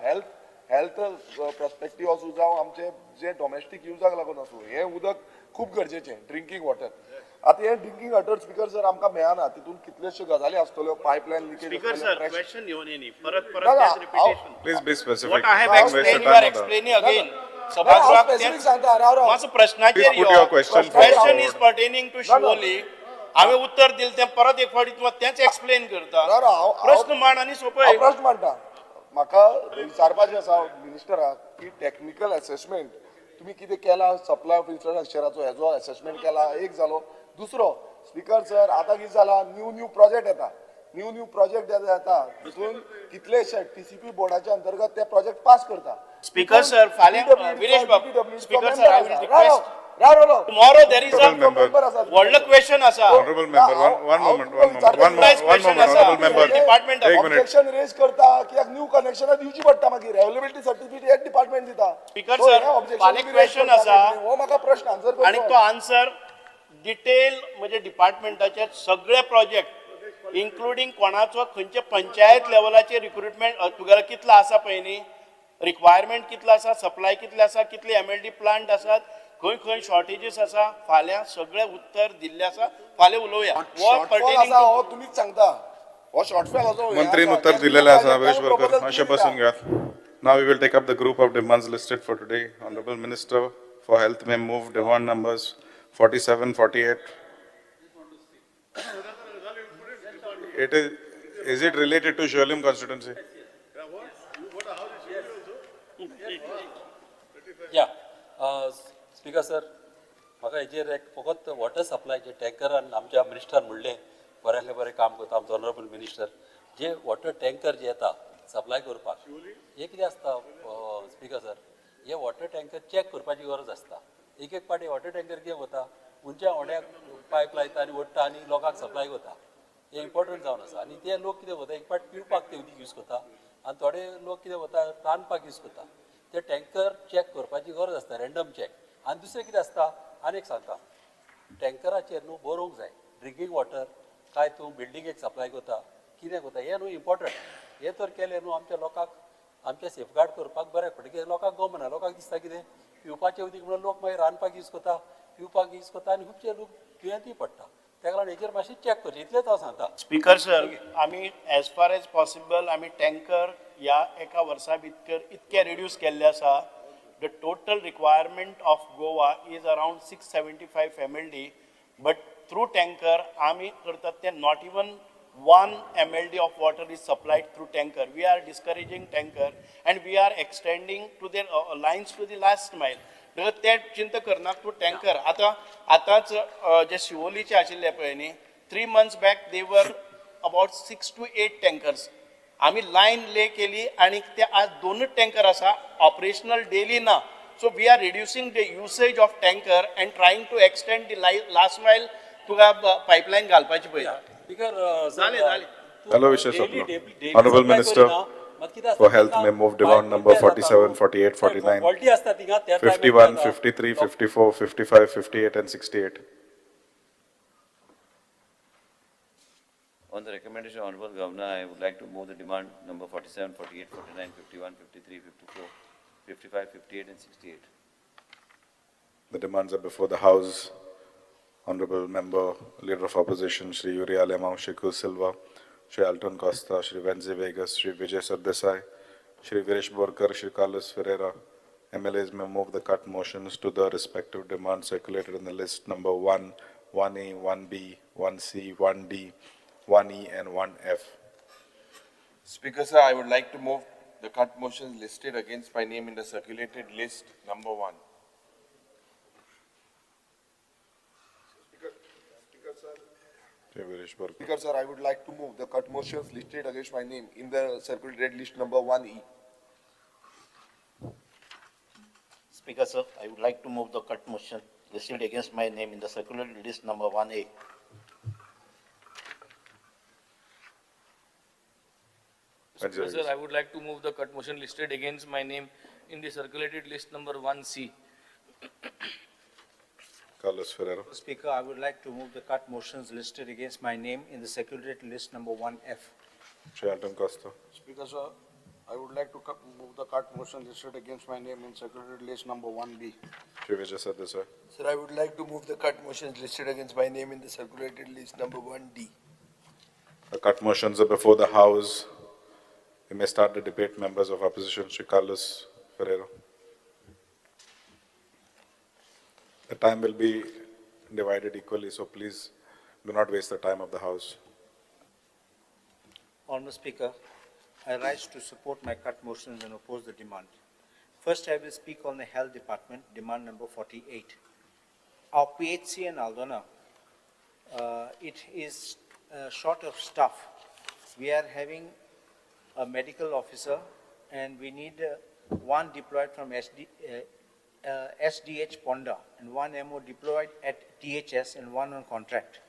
हेल्थ पर्सपेक्टीव आसूं जावं आमचे जे डोमेस्टीक युजाक लागून आसूं, हें उदक खूब गरजेचें, ड्रिंकींग वॉटर. आतां हें ड्रिंकींग वॉटर स्पीकर सर आमकां मेळना, तितून कितलेश्यो गजाली आसतल्यो, pipeline leakage. Speaker sir, question येवन न्ही, परत परत repetition. Please be specific. What I have explain, you are explaining again. सभागृहाक सांगता, राव राव, मातसो प्रश्नाचेर यो. Question is pertaining to Siolim. हांवें उत्तर दिलें तें परत एक फावटी तुका तेंच एक्सप्लेन करता. प्रश्न मांड आनी सोंपय. प्रश्न मांडटा. म्हाका विचारपाचें आसा मिनिस्टराक की टॅक्निकल एसेसमेंट तुमी कितें केला सप्लाय ऑफ इन्फ्रास्ट्रक्चराचो हेजो एसेसमेंट केला, एक जालो. दुसरो स्पीकर सर, आतां कितें जाला, न्यू न्यू प्रोजेक्ट येता, न्यू न्यू प्रोजेक्ट जाता तितून कितलेशे टीसीपी बोर्डाच्या अंतर्गत ते प्रोजेक्ट पास करता. स्पीकर सर, फाल्यां विरेश बाब, speaker sir, I will request tomorrow there is a व्हडलो क्वेश्चन आसा. Honorable member, one moment, one moment, one moment, honorable member. Department एक मिनिट. ऑब्जेक्शन रेज करता कित्याक न्यू कनेक्शनां दिवची पडटा मागीर अवेलेबिलिटी सर्टिफिकेट हेच डिपार्टमेंट दिता. स्पीकर सर, फाल्यां क्वेश्चन आसा हो म्हाका प्रश्न आन्सर आनी तो आन्सर डिटेल म्हणजे डिपार्टमेंटाचे सगळे प्रोजेक्ट इन्क्लुडींग कोणाचो खंयचे पंचायत लेवलाचे रिक्रुटमेंट तुगेलो कितलो आसा पळय न्ही, रिक्वायरमेंट कितलो आसा, सप्लाय कितले आसा, कितले एमएलडी प्लांट आसात, खंय खंय शॉर्टेजीस आसा, फाल्यां सगळे उत्तर दिल्ले आसा, फाल्यां उलोवया. शॉर्टफॉल आसा हो तुमीच सांगता, हो शॉर्टफॉल आसा. मंत्रीन उत्तर दिलेलें आसा. विरेश बोरकर, मातशें बसून घेयात. Now we will take up the group of demands listed for today. Honorable Minister for Health may move demand numbers 47, 48. It is it related to Siolim constituency? Yeah. Speaker sir, म्हाका हेजेर एक फकत वॉटर सप्लायचे टँकरान आमच्या minister म्हणलें बऱ्यांतलें बरें काम करता आमचो ऑनरेबल मिनिस्टर. जे वॉटर टँकर जे येता सप्लाय करपाक, हे कितें आसता स्पीकर सर, हे वॉटर टँकर चॅक करपाची गरज आसता. एक एक पाटी वॉटर टँकर कितें वता उंच्या होड्याक पायप लायता आनी ओडटा आनी लोकांक सप्लाय करता. हे इम्पॉर्टंट जावन आसा. आनी ते लोक कितें वता एक पाट पिवपाक ते उदीक यूज करता आनी थोडे लोक कितें वता रांदपाक यूज करता. ते टँकर चॅक करपाची गरज आसता, रँडम चॅक. आनी दुसरें कितें आसता आनी एक सांगता, टँकराचेर न्हू बरोवंक जाय ड्रिंकींग वॉटर काय तूं बिल्डिंगेक सप्लाय करता कितें करता, हें न्हू इम्पॉर्टंट. हें तर केलें न्हू आमच्या लोकांक आमचें सेफगार्ड करपाक बऱ्याक पडटा. कित्याक लोकांक गमना, लोकांक दिसता कितें पिवपाचें उदीक म्हणून लोक मागीर रांदपाक यूज करता, पिवपाक यूज करता आनी खुबशे लोक दुयेंतीय पडटा. ताका लागून हेचेर मातशें चॅक करचें, इतलेंच हांव सांगता. स्पीकर सर, आमी एज फार एज पॉसिबल आमी टँकर ह्या एका वर्सा भितर इतके रिड्यूस केल्ले आसा. The total requirement of Goa is around 675 MLD, but through tanker आमी करतात ते not even 1 MLD of water is supplied through tanker. We are discouraging tanker and we are extending to their lines to the last mile. ते चिंता करना तूं tanker. आतां आतांच जे शिवोलीचे आशिल्ले पळय न्ही, 3 months back they were about 6 to 8 tankers. आमी लायन ले केली आनी ते आज 2 टँकर आसा, ऑपरेशनल डेली ना. So we are reducing the usage of tanker and trying to extend the last mile. तुका पायपलायन घालपाची पळय. जालें जालें. Hello, Vishal Sapna. Honorable Minister for Health may move demand number 47, 48, 49, 51, 53, 54, 55, 58 and 68. On the recommendation of Honorable Governor, I would like to move the demand number 47, 48, 49, 51, 53, 54, 55, 58 and 68. The demands are before the House. Honorable Member, Leader of Opposition, Shri Yuri Alemao, Shri Kul Silva, Shri Alton Costa, Shri Venzi Vegas, Shri Vijay Sardesai, Shri Viresh Borkar, Shri Carlos Ferreira. MLAs may move the cut motions to the respective demands circulated in the list number 1, 1A, 1B, 1C, 1D, 1E and 1F. Speaker sir, I would like to move the cut motions listed against my name in the circulated list number 1. Speaker sir, I would like to move the cut motions listed against my name in the circulated list number 1E. Speaker sir, I would like to move the cut motion listed against my name in the circulated list number 1A. Speaker sir, I would like to move the cut motion listed against my name in the circulated list number 1C. Carlos Ferreira. Speaker, I would like to move the cut motions listed against my name in the circulated list number 1F. Shri Alton Costa. Speaker sir, I would like to move the cut motion listed against my name in circulated list number 1B. Shri Vijay Sardesai. Sir, I would like to move the cut motions listed against my name in the circulated list number 1D. The cut motions are before the House. We may start the debate. Members of Opposition, Shri Carlos Ferreira. The time will be divided equally, so please do not waste the time of the House. Honourable Speaker, I rise to support my cut motions and oppose the demand. First, I will speak on the Health Department, demand number 48. Our PHC in Aldona, it is short of staff. We are having a medical officer and we need one deployed from SDH Ponda and one MO deployed at THS and one on contract.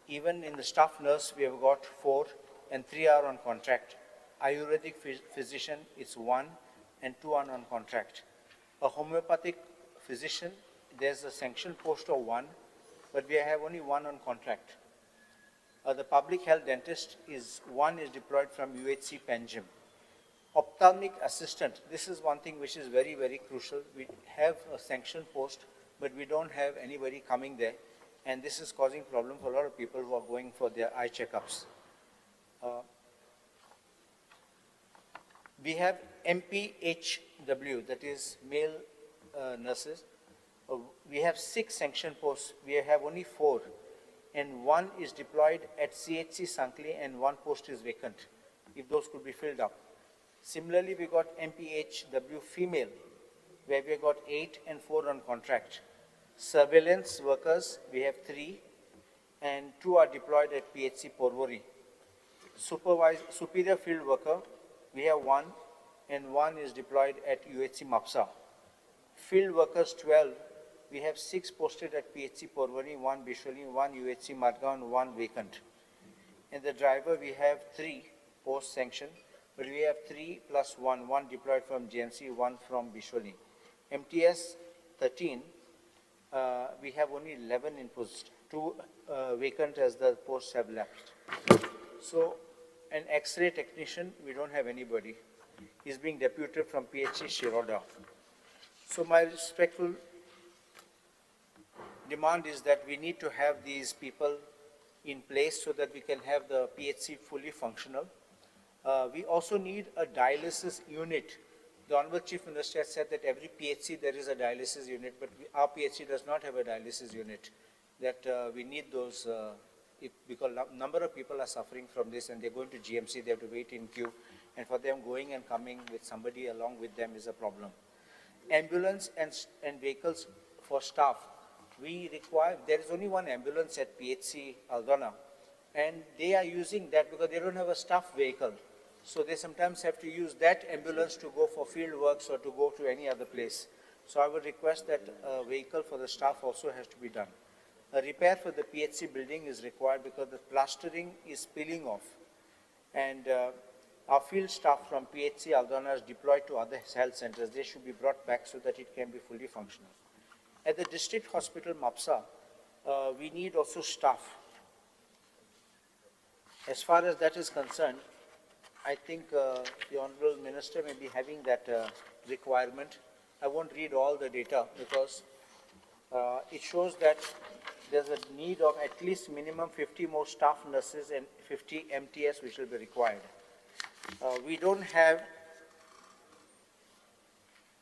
Even in the staff nurse, we have got 4 and 3 are on contract. Ayurvedic physician, it's 1 and 2 are on contract. A homeopathic physician, there's a sanctioned post of 1, but we have only 1 on contract. The public health dentist is 1 is deployed from UHC Panjim. Ophthalmic assistant, this is one thing which is very, very crucial. We have a sanctioned post, but we don't have anybody coming there. And this is causing problem for a lot of people who are going for their eye checkups. We have MPHW, that is male nurses. We have 6 sanctioned posts. We have only 4. And 1 is deployed at CHC Sankli and 1 post is vacant, if those could be filled up. Similarly, we got MPHW female, where we got 8 and 4 on contract. Surveillance workers, we have 3, and 2 are deployed at PHC Porvorim. Superior field worker, we have 1, and 1 is deployed at UHC Mapsa. Field workers 12, we have 6 posted at PHC Porvorim, 1 Bisholi, 1 UHC Madgaon, 1 vacant. And the driver, we have 3 post sanctioned, but we have 3 plus 1, 1 deployed from GMC, 1 from Bisholi. MTS 13, we have only 11 in post, 2 vacant as the posts have left. So an X-ray technician, we don't have anybody. He's being deputed from PHC Shiroda. So my respectful demand is that we need to have these people in place so that we can have the PHC fully functional. We also need a dialysis unit. The Honorable Chief Minister has said that every PHC there is a dialysis unit, but our PHC does not have a dialysis unit. That we need those, because number of people are suffering from this and they're going to GMC, they have to wait in queue, and for them going and coming with somebody along with them is a problem. Ambulance and vehicles for staff. We require, there is only one ambulance at PHC Aldona, and they are using that because they don't have a staff vehicle. So they sometimes have to use that ambulance to go for field works or to go to any other place. So I would request that a vehicle for the staff also has to be done. A repair for the PHC building is required because the plastering is peeling off. And our field staff from PHC Aldona is deployed to other health centers. They should be brought back so that it can be fully functional. At the district hospital, Mapsa, we need also staff. As far as that is concerned, I think the Honorable Minister may be having that requirement. I won't read all the data because it shows that there's a need of at least minimum 50 more staff nurses and 50 MTS which will be required. We don't have,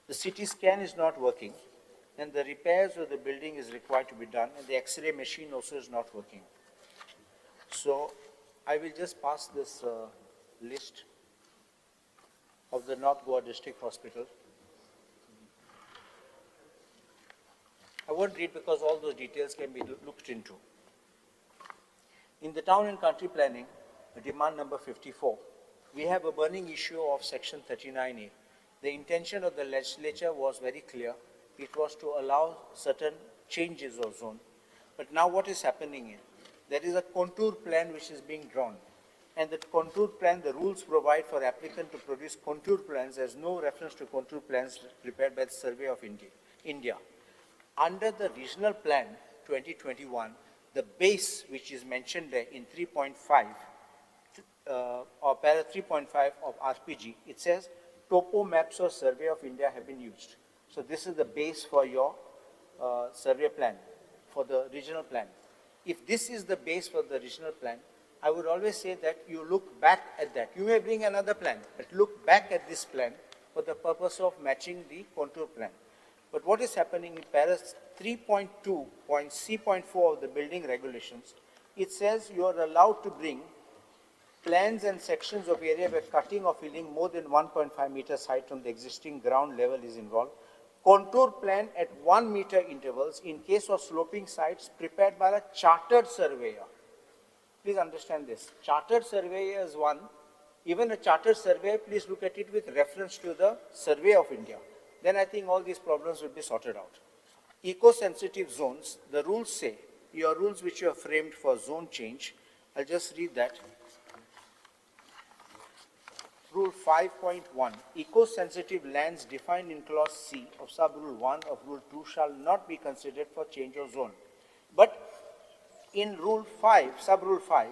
the CT scan is not working, and the repairs of the building is required to be done, and the X-ray machine also is not working. So I will just pass this list of the North Goa District Hospital. I won't read because all those details can be looked into. In the town and country planning, demand number 54, we have a burning issue of section 39A. The intention of the legislature was very clear. It was to allow certain changes of zone. But now what is happening here? There is a contour plan which is being drawn. And the contour plan, the rules provide for applicant to produce contour plans. There's no reference to contour plans prepared by the Survey of India. Under the regional plan 2021, the base which is mentioned there in 3.5 or para 3.5 of RPG, it says topo maps of Survey of India have been used. So this is the base for your survey plan, for the regional plan. If this is the base for the regional plan, I would always say that you look back at that. You may bring another plan, but look back at this plan for the purpose of matching the contour plan. But what is happening in para 3.2.C.4 of the building regulations, it says you are allowed to bring plans and sections of area where cutting or filling more than 1.5 meters height from the existing ground level is involved. Contour plan at 1 meter intervals in case of sloping sites prepared by a chartered surveyor. Please understand this. Chartered surveyor is one. Even a chartered surveyor, please look at it with reference to the Survey of India. Then I think all these problems will be sorted out. Eco-sensitive zones, the rules say, your rules which you have framed for zone change, I'll just read that. Rule 5.1, eco-sensitive lands defined in Clause C of Sub-Rule 1 of Rule 2 shall not be considered for change of zone. But in Rule 5, Sub-Rule 5,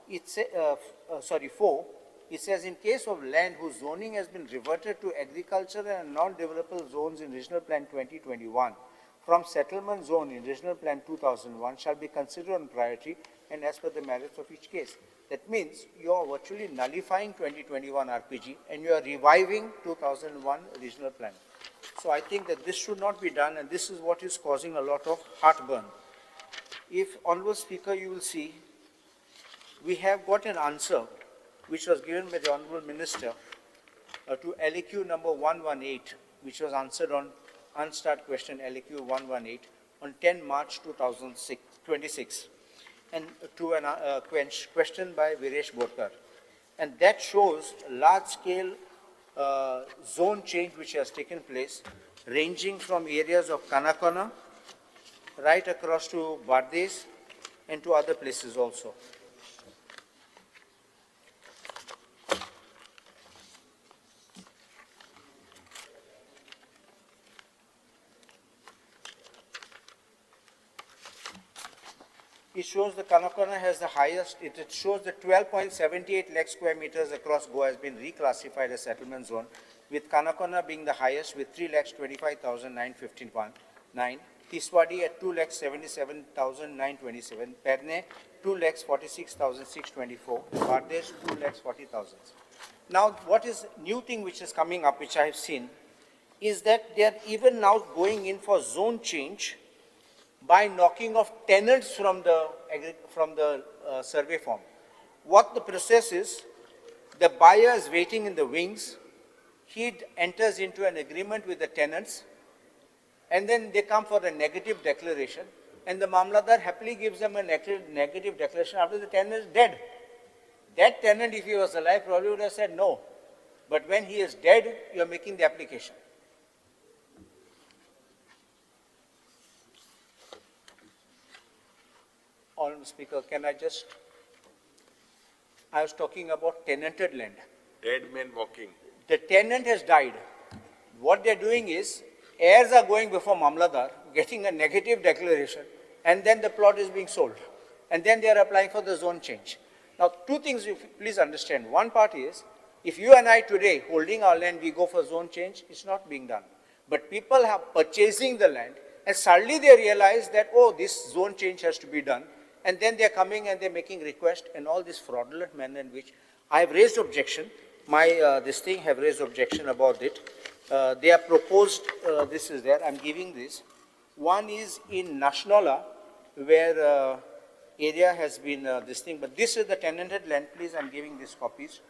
it 4, it says in case of land whose zoning has been reverted to agricultural and non-developable zones in Regional Plan 2021, from settlement zone in Regional Plan 2001 shall be considered on priority and as per the merits of each case. That means you are virtually nullifying 2021 RPG and you are reviving 2001 Regional Plan. So I think that this should not be done, and this is what is causing a lot of heartburn. If, Honorable Speaker, you will see, we have got an answer which was given by the Honorable Minister to LAQ number 118, which was answered on unstarred question LAQ 118 on 10 March 2026, and to an question by Viresh Borkar. And that shows large-scale zone change which has taken place, ranging from areas of Canacona right across to Bardez and to other places also. It shows the Canacona has the highest, it shows the 12.78 lakh square meters across Goa has been reclassified as settlement zone, with Canacona being the highest with 3,25,951.9, Tiswadi at 2,77,927, Perne 2,46,624, Bardez 2,40,000. Now, what is new thing which is coming up, which I have seen, is that they are even now going in for zone change by knocking off tenants from the survey form. What the process is, the buyer is waiting in the wings, he enters into an agreement with the tenants, and then they come for a negative declaration, and the Mamlatdar happily gives them a negative declaration after the tenant is dead. That tenant, if he was alive, probably would have said no. But when he is dead, you are making the application. Honorable Speaker, can I just, I was talking about tenanted land. Dead men walking. The tenant has died. What they're doing is, heirs are going before Mamlatdar, getting a negative declaration, and then the plot is being sold. And then they are applying for the zone change. Now, two things you please understand. One part is, if you and I today, holding our land, we go for zone change, it's not being done. But people are purchasing the land, and suddenly they realize that, oh, this zone change has to be done. And then they're coming and they're making request and all this fraudulent manner in which I have raised objection. My, this thing have raised objection about it. They are proposed, this is there, I'm giving this. One is in Nashnola, where area has been this thing, but this is the tenanted land. Please, I'm giving these copies.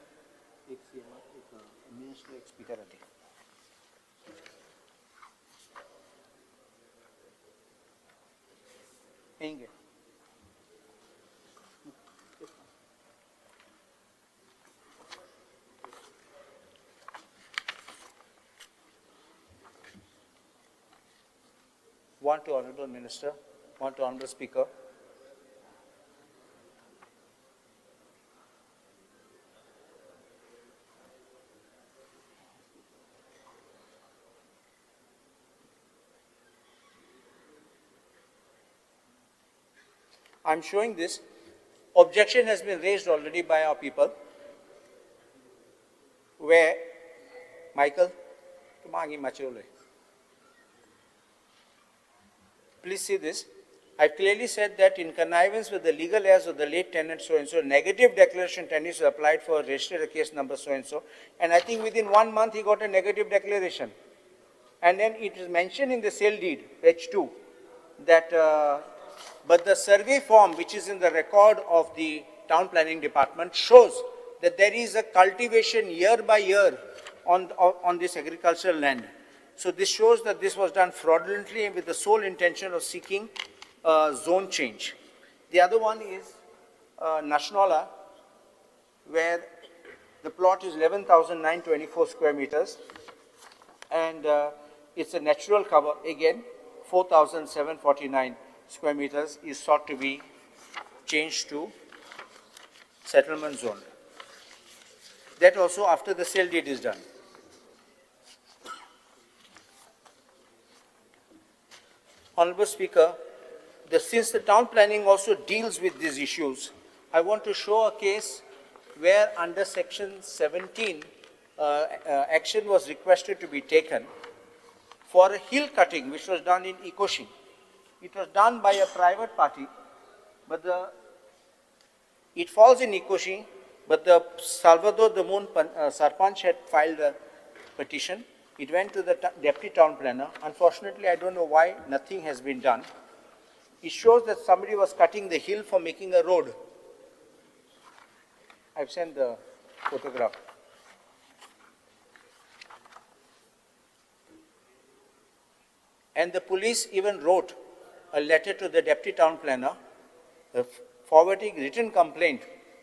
One to Honorable Minister, one to Honorable Speaker. I'm showing this. Objection has been raised already by our people, where, Michael, please see this. I've clearly said that in connivance with the legal heirs of the late tenant so-and-so, negative declaration tenants was applied for registered case number so-and-so, and I think within 1 month he got a negative declaration. And then it is mentioned in the sale deed, page 2, that, but the survey form which is in the record of the town planning department shows that there is a cultivation year by year on this agricultural land. So this shows that this was done fraudulently and with the sole intention of seeking zone change. The other one is Nachinola, where the plot is 11,924 square meters, and it's a natural cover, again, 4,749 square meters is sought to be changed to settlement zone. That also after the sale deed is done. Honorable Speaker, since the town planning also deals with these issues, I want to show a case where under section 17, action was requested to be taken for a hill cutting which was done in Ikoshi. It was done by a private party, but it falls in Ikoshi, but the Salvador Damun Sarpanch had filed a petition. It went to the deputy town planner. Unfortunately, I don't know why nothing has been done. It shows that somebody was cutting the hill for making a road. I've sent the photograph. And the police even wrote a letter to the deputy town planner, forwarding written complaint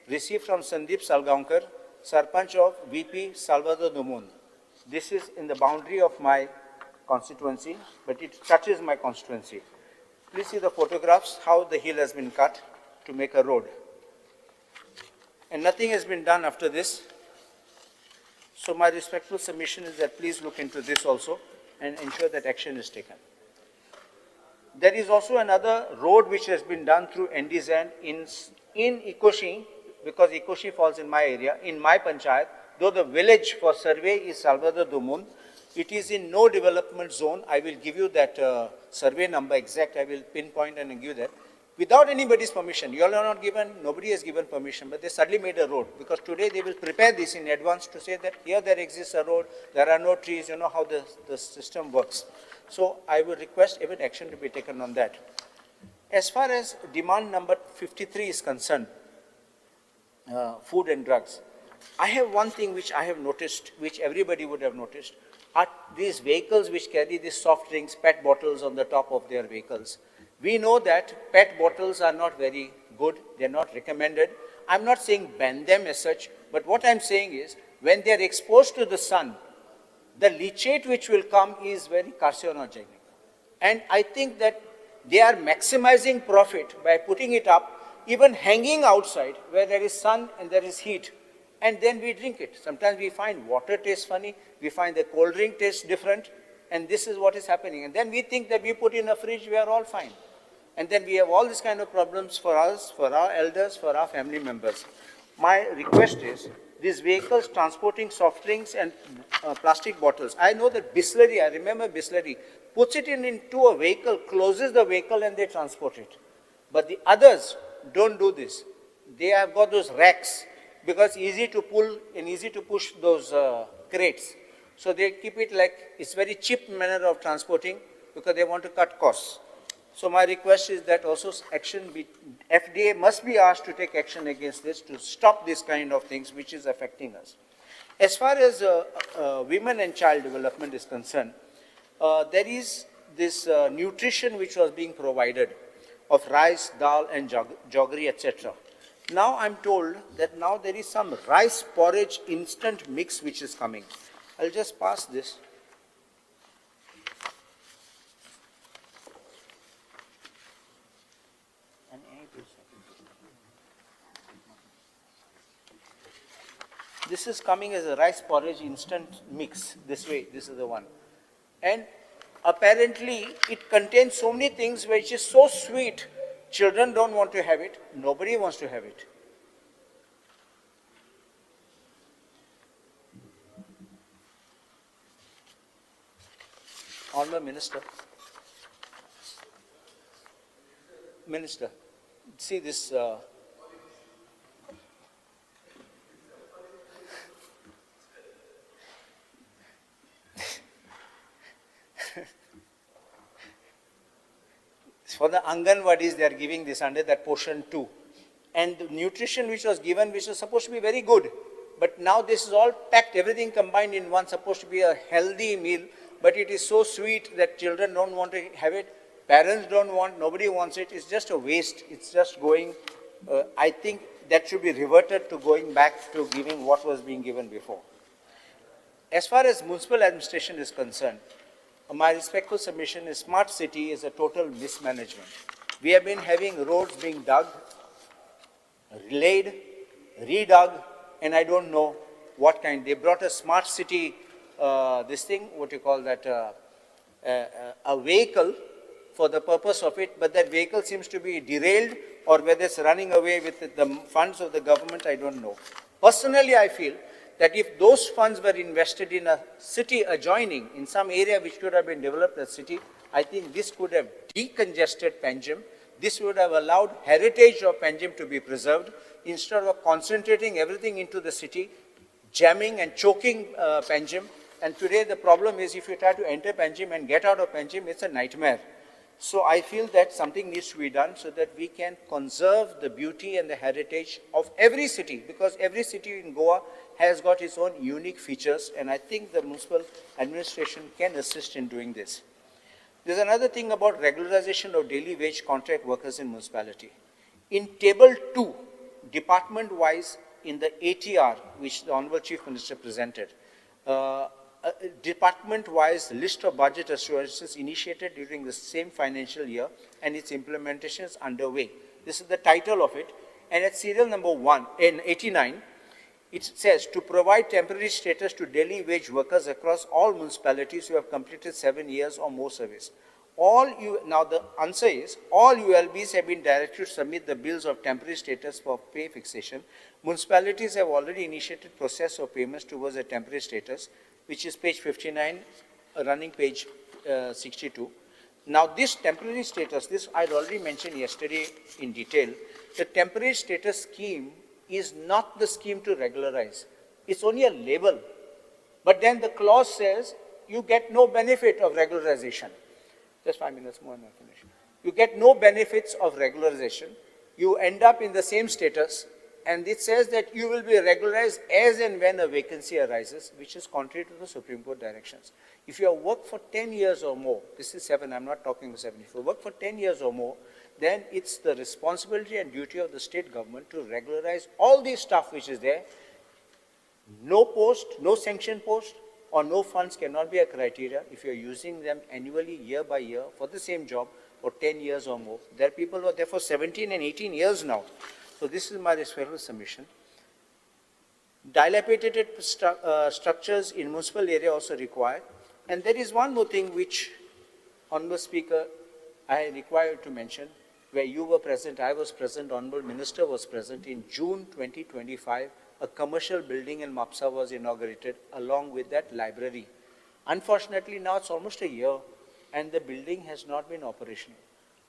received from Sandeep Salgaonkar, Sarpanch of VP Salvador Damun. This is in the boundary of my constituency, but it touches my constituency. Please see the photographs, how the hill has been cut to make a road. And nothing has been done after this. So my respectful submission is that please look into this also and ensure that action is taken. There is also another road which has been done through NDZN in Ikoshi, because Ikoshi falls in my area, in my panchayat, though the village for survey is Salvador Damun, it is in no development zone. I will give you that survey number exact. I will pinpoint and give that. Without anybody's permission. You all are not given, nobody has given permission, but they suddenly made a road, because today they will prepare this in advance to say that here there exists a road, there are no trees, you know how the system works. So I would request even action to be taken on that. As far as demand number 53 is concerned, food and drugs, I have one thing which I have noticed, which everybody would have noticed, are these vehicles which carry these soft drinks, PET bottles on the top of their vehicles. We know that PET bottles are not very good, they're not recommended. I'm not saying ban them as such, but what I'm saying is, when they're exposed to the sun, the leachate which will come is very carcinogenic. And I think that they are maximizing profit by putting it up, even hanging outside where there is sun and there is heat, and then we drink it. Sometimes we find water tastes funny, we find the cold drink tastes different, and this is what is happening. And then we think that we put in a fridge, we are all fine. And then we have all these kind of problems for us, for our elders, for our family members. My request is, these vehicles transporting soft drinks and plastic bottles. I know that Bisleri, I remember Bisleri, puts it into a vehicle, closes the vehicle and they transport it. But the others don't do this. They have got those racks because easy to pull and easy to push those crates. So they keep it like it's very cheap manner of transporting because they want to cut costs. So my request is that also action be, FDA must be asked to take action against this to stop this kind of things which is affecting us. As far as women and child development is concerned, there is this nutrition which was being provided of rice, dal and jaggery, etc. Now I'm told that now there is some rice porridge instant mix which is coming. I'll just pass this. This is coming as a rice porridge instant mix, this way, this is the one. And apparently it contains so many things which is so sweet, children don't want to have it, nobody wants to have it. Honorable Minister, Minister, see this. For the Anganwadis, they are giving this under that portion 2. And the nutrition which was given, which was supposed to be very good, but now this is all packed, everything combined in one, supposed to be a healthy meal, but it is so sweet that children don't want to have it, parents don't want, nobody wants it, it's just a waste, it's just going I think that should be reverted to going back to giving what was being given before. As far as municipal administration is concerned, my respectful submission is smart city is a total mismanagement. We have been having roads being dug, laid, redug, and I don't know what kind. They brought a smart city, this thing, what you call that, a vehicle for the purpose of it, but that vehicle seems to be derailed or whether it's running away with the funds of the government, I don't know. Personally, I feel that if those funds were invested in a city adjoining, in some area which could have been developed as city, I think this could have decongested Panjim. This would have allowed heritage of Panjim to be preserved instead of concentrating everything into the city, jamming and choking Panjim. And today the problem is if you try to enter Panjim and get out of Panjim, it's a nightmare. So I feel that something needs to be done so that we can conserve the beauty and the heritage of every city, because every city in Goa has got its own unique features, and I think the municipal administration can assist in doing this. There's another thing about regularization of daily wage contract workers in municipality. In Table 2, department-wise, in the ATR, which the Honorable Chief Minister presented, department-wise list of budget assurances initiated during the same financial year and its implementation is underway. This is the title of it. And at serial number 1, in 89, it says to provide temporary status to daily wage workers across all municipalities who have completed 7 years or more service. Now the answer is, all ULBs have been directed to submit the bills of temporary status for pay fixation. Municipalities have already initiated process of payments towards a temporary status, which is page 59, running page 62. Now this temporary status, this I had already mentioned yesterday in detail, the temporary status scheme is not the scheme to regularize. It's only a label. But then the clause says you get no benefit of regularization. Just 5 minutes more and I'll finish. You get no benefits of regularization. You end up in the same status, and it says that you will be regularized as and when a vacancy arises, which is contrary to the Supreme Court directions. If you have worked for 10 years or more, this is 7, I'm not talking 7. If you work for 10 years or more, then it's the responsibility and duty of the state government to regularize all the stuff which is there. No post, no sanction post, or no funds cannot be a criteria if you're using them annually, year by year, for the same job for 10 years or more. There are people who are there for 17 and 18 years now. So this is my respectful submission. Dilapidated structures in municipal area also required. And there is one more thing which, Honorable Speaker, I required to mention, where you were present, I was present, Honorable Minister was present. In June 2025, a commercial building in Mapsa was inaugurated along with that library. Unfortunately, now it's almost a year and the building has not been operational.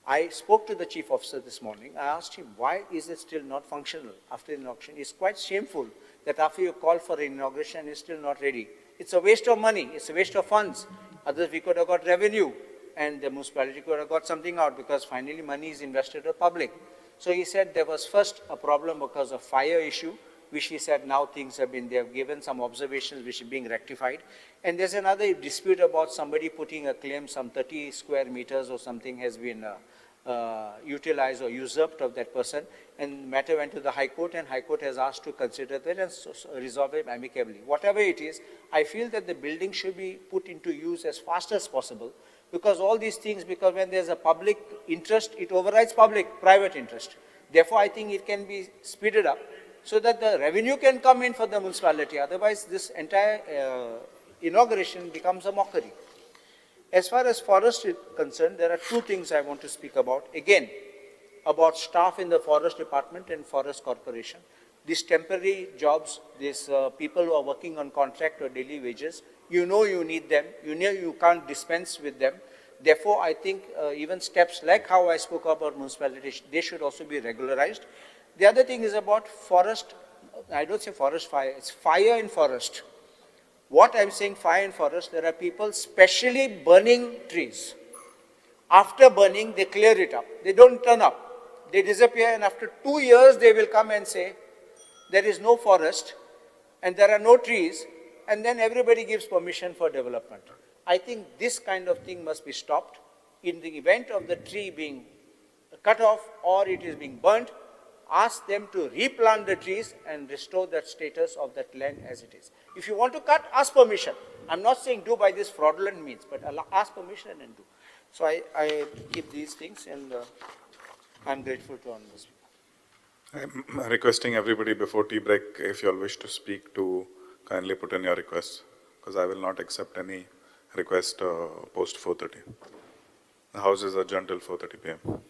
I spoke to the chief officer this morning. I asked him, why is it still not functional after the inauguration? It's quite shameful that after you call for an inauguration, it's still not ready. It's a waste of money. It's a waste of funds. Otherwise, we could have got revenue and the municipality could have got something out, because finally money is invested to the public. So he said there was first a problem because of fire issue, which he said now things have been, they have given some observations which are being rectified. And there's another dispute about somebody putting a claim, some 30 square meters or something has been utilized or usurped of that person. And matter went to the High Court, and High Court has asked to consider that and resolve it amicably. Whatever it is, I feel that the building should be put into use as fast as possible, because all these things, because when there's a public interest, it overrides private interest. Therefore, I think it can be speeded up so that the revenue can come in for the municipality. Otherwise, this entire inauguration becomes a mockery. As far as forest is concerned, there are two things I want to speak about. Again, about staff in the forest department and forest corporation. These temporary jobs, these people who are working on contract or daily wages, you know you need them, you know you can't dispense with them. Therefore, I think even steps like how I spoke about municipalities, they should also be regularized. The other thing is about forest, I don't say forest fire, it's fire in forest. What I'm saying, fire in forest, there are people specially burning trees. After burning, they clear it up. They don't turn up. They disappear, and after 2 years, they will come and say, there is no forest and there are no trees, and then everybody gives permission for development. I think this kind of thing must be stopped. In the event of the tree being cut off or it is being burnt, Ask them to replant the trees and restore that status of that land as it is. If you want to cut, ask permission. I'm not saying do by this fraudulent means, but ask permission and do. So I keep these things, and I'm grateful to Honorable Speaker. I'm requesting everybody before tea break, if you all wish to speak, to kindly put in your requests, because I will not accept any request post 4:30. The House is adjourned till 4:30 p.m.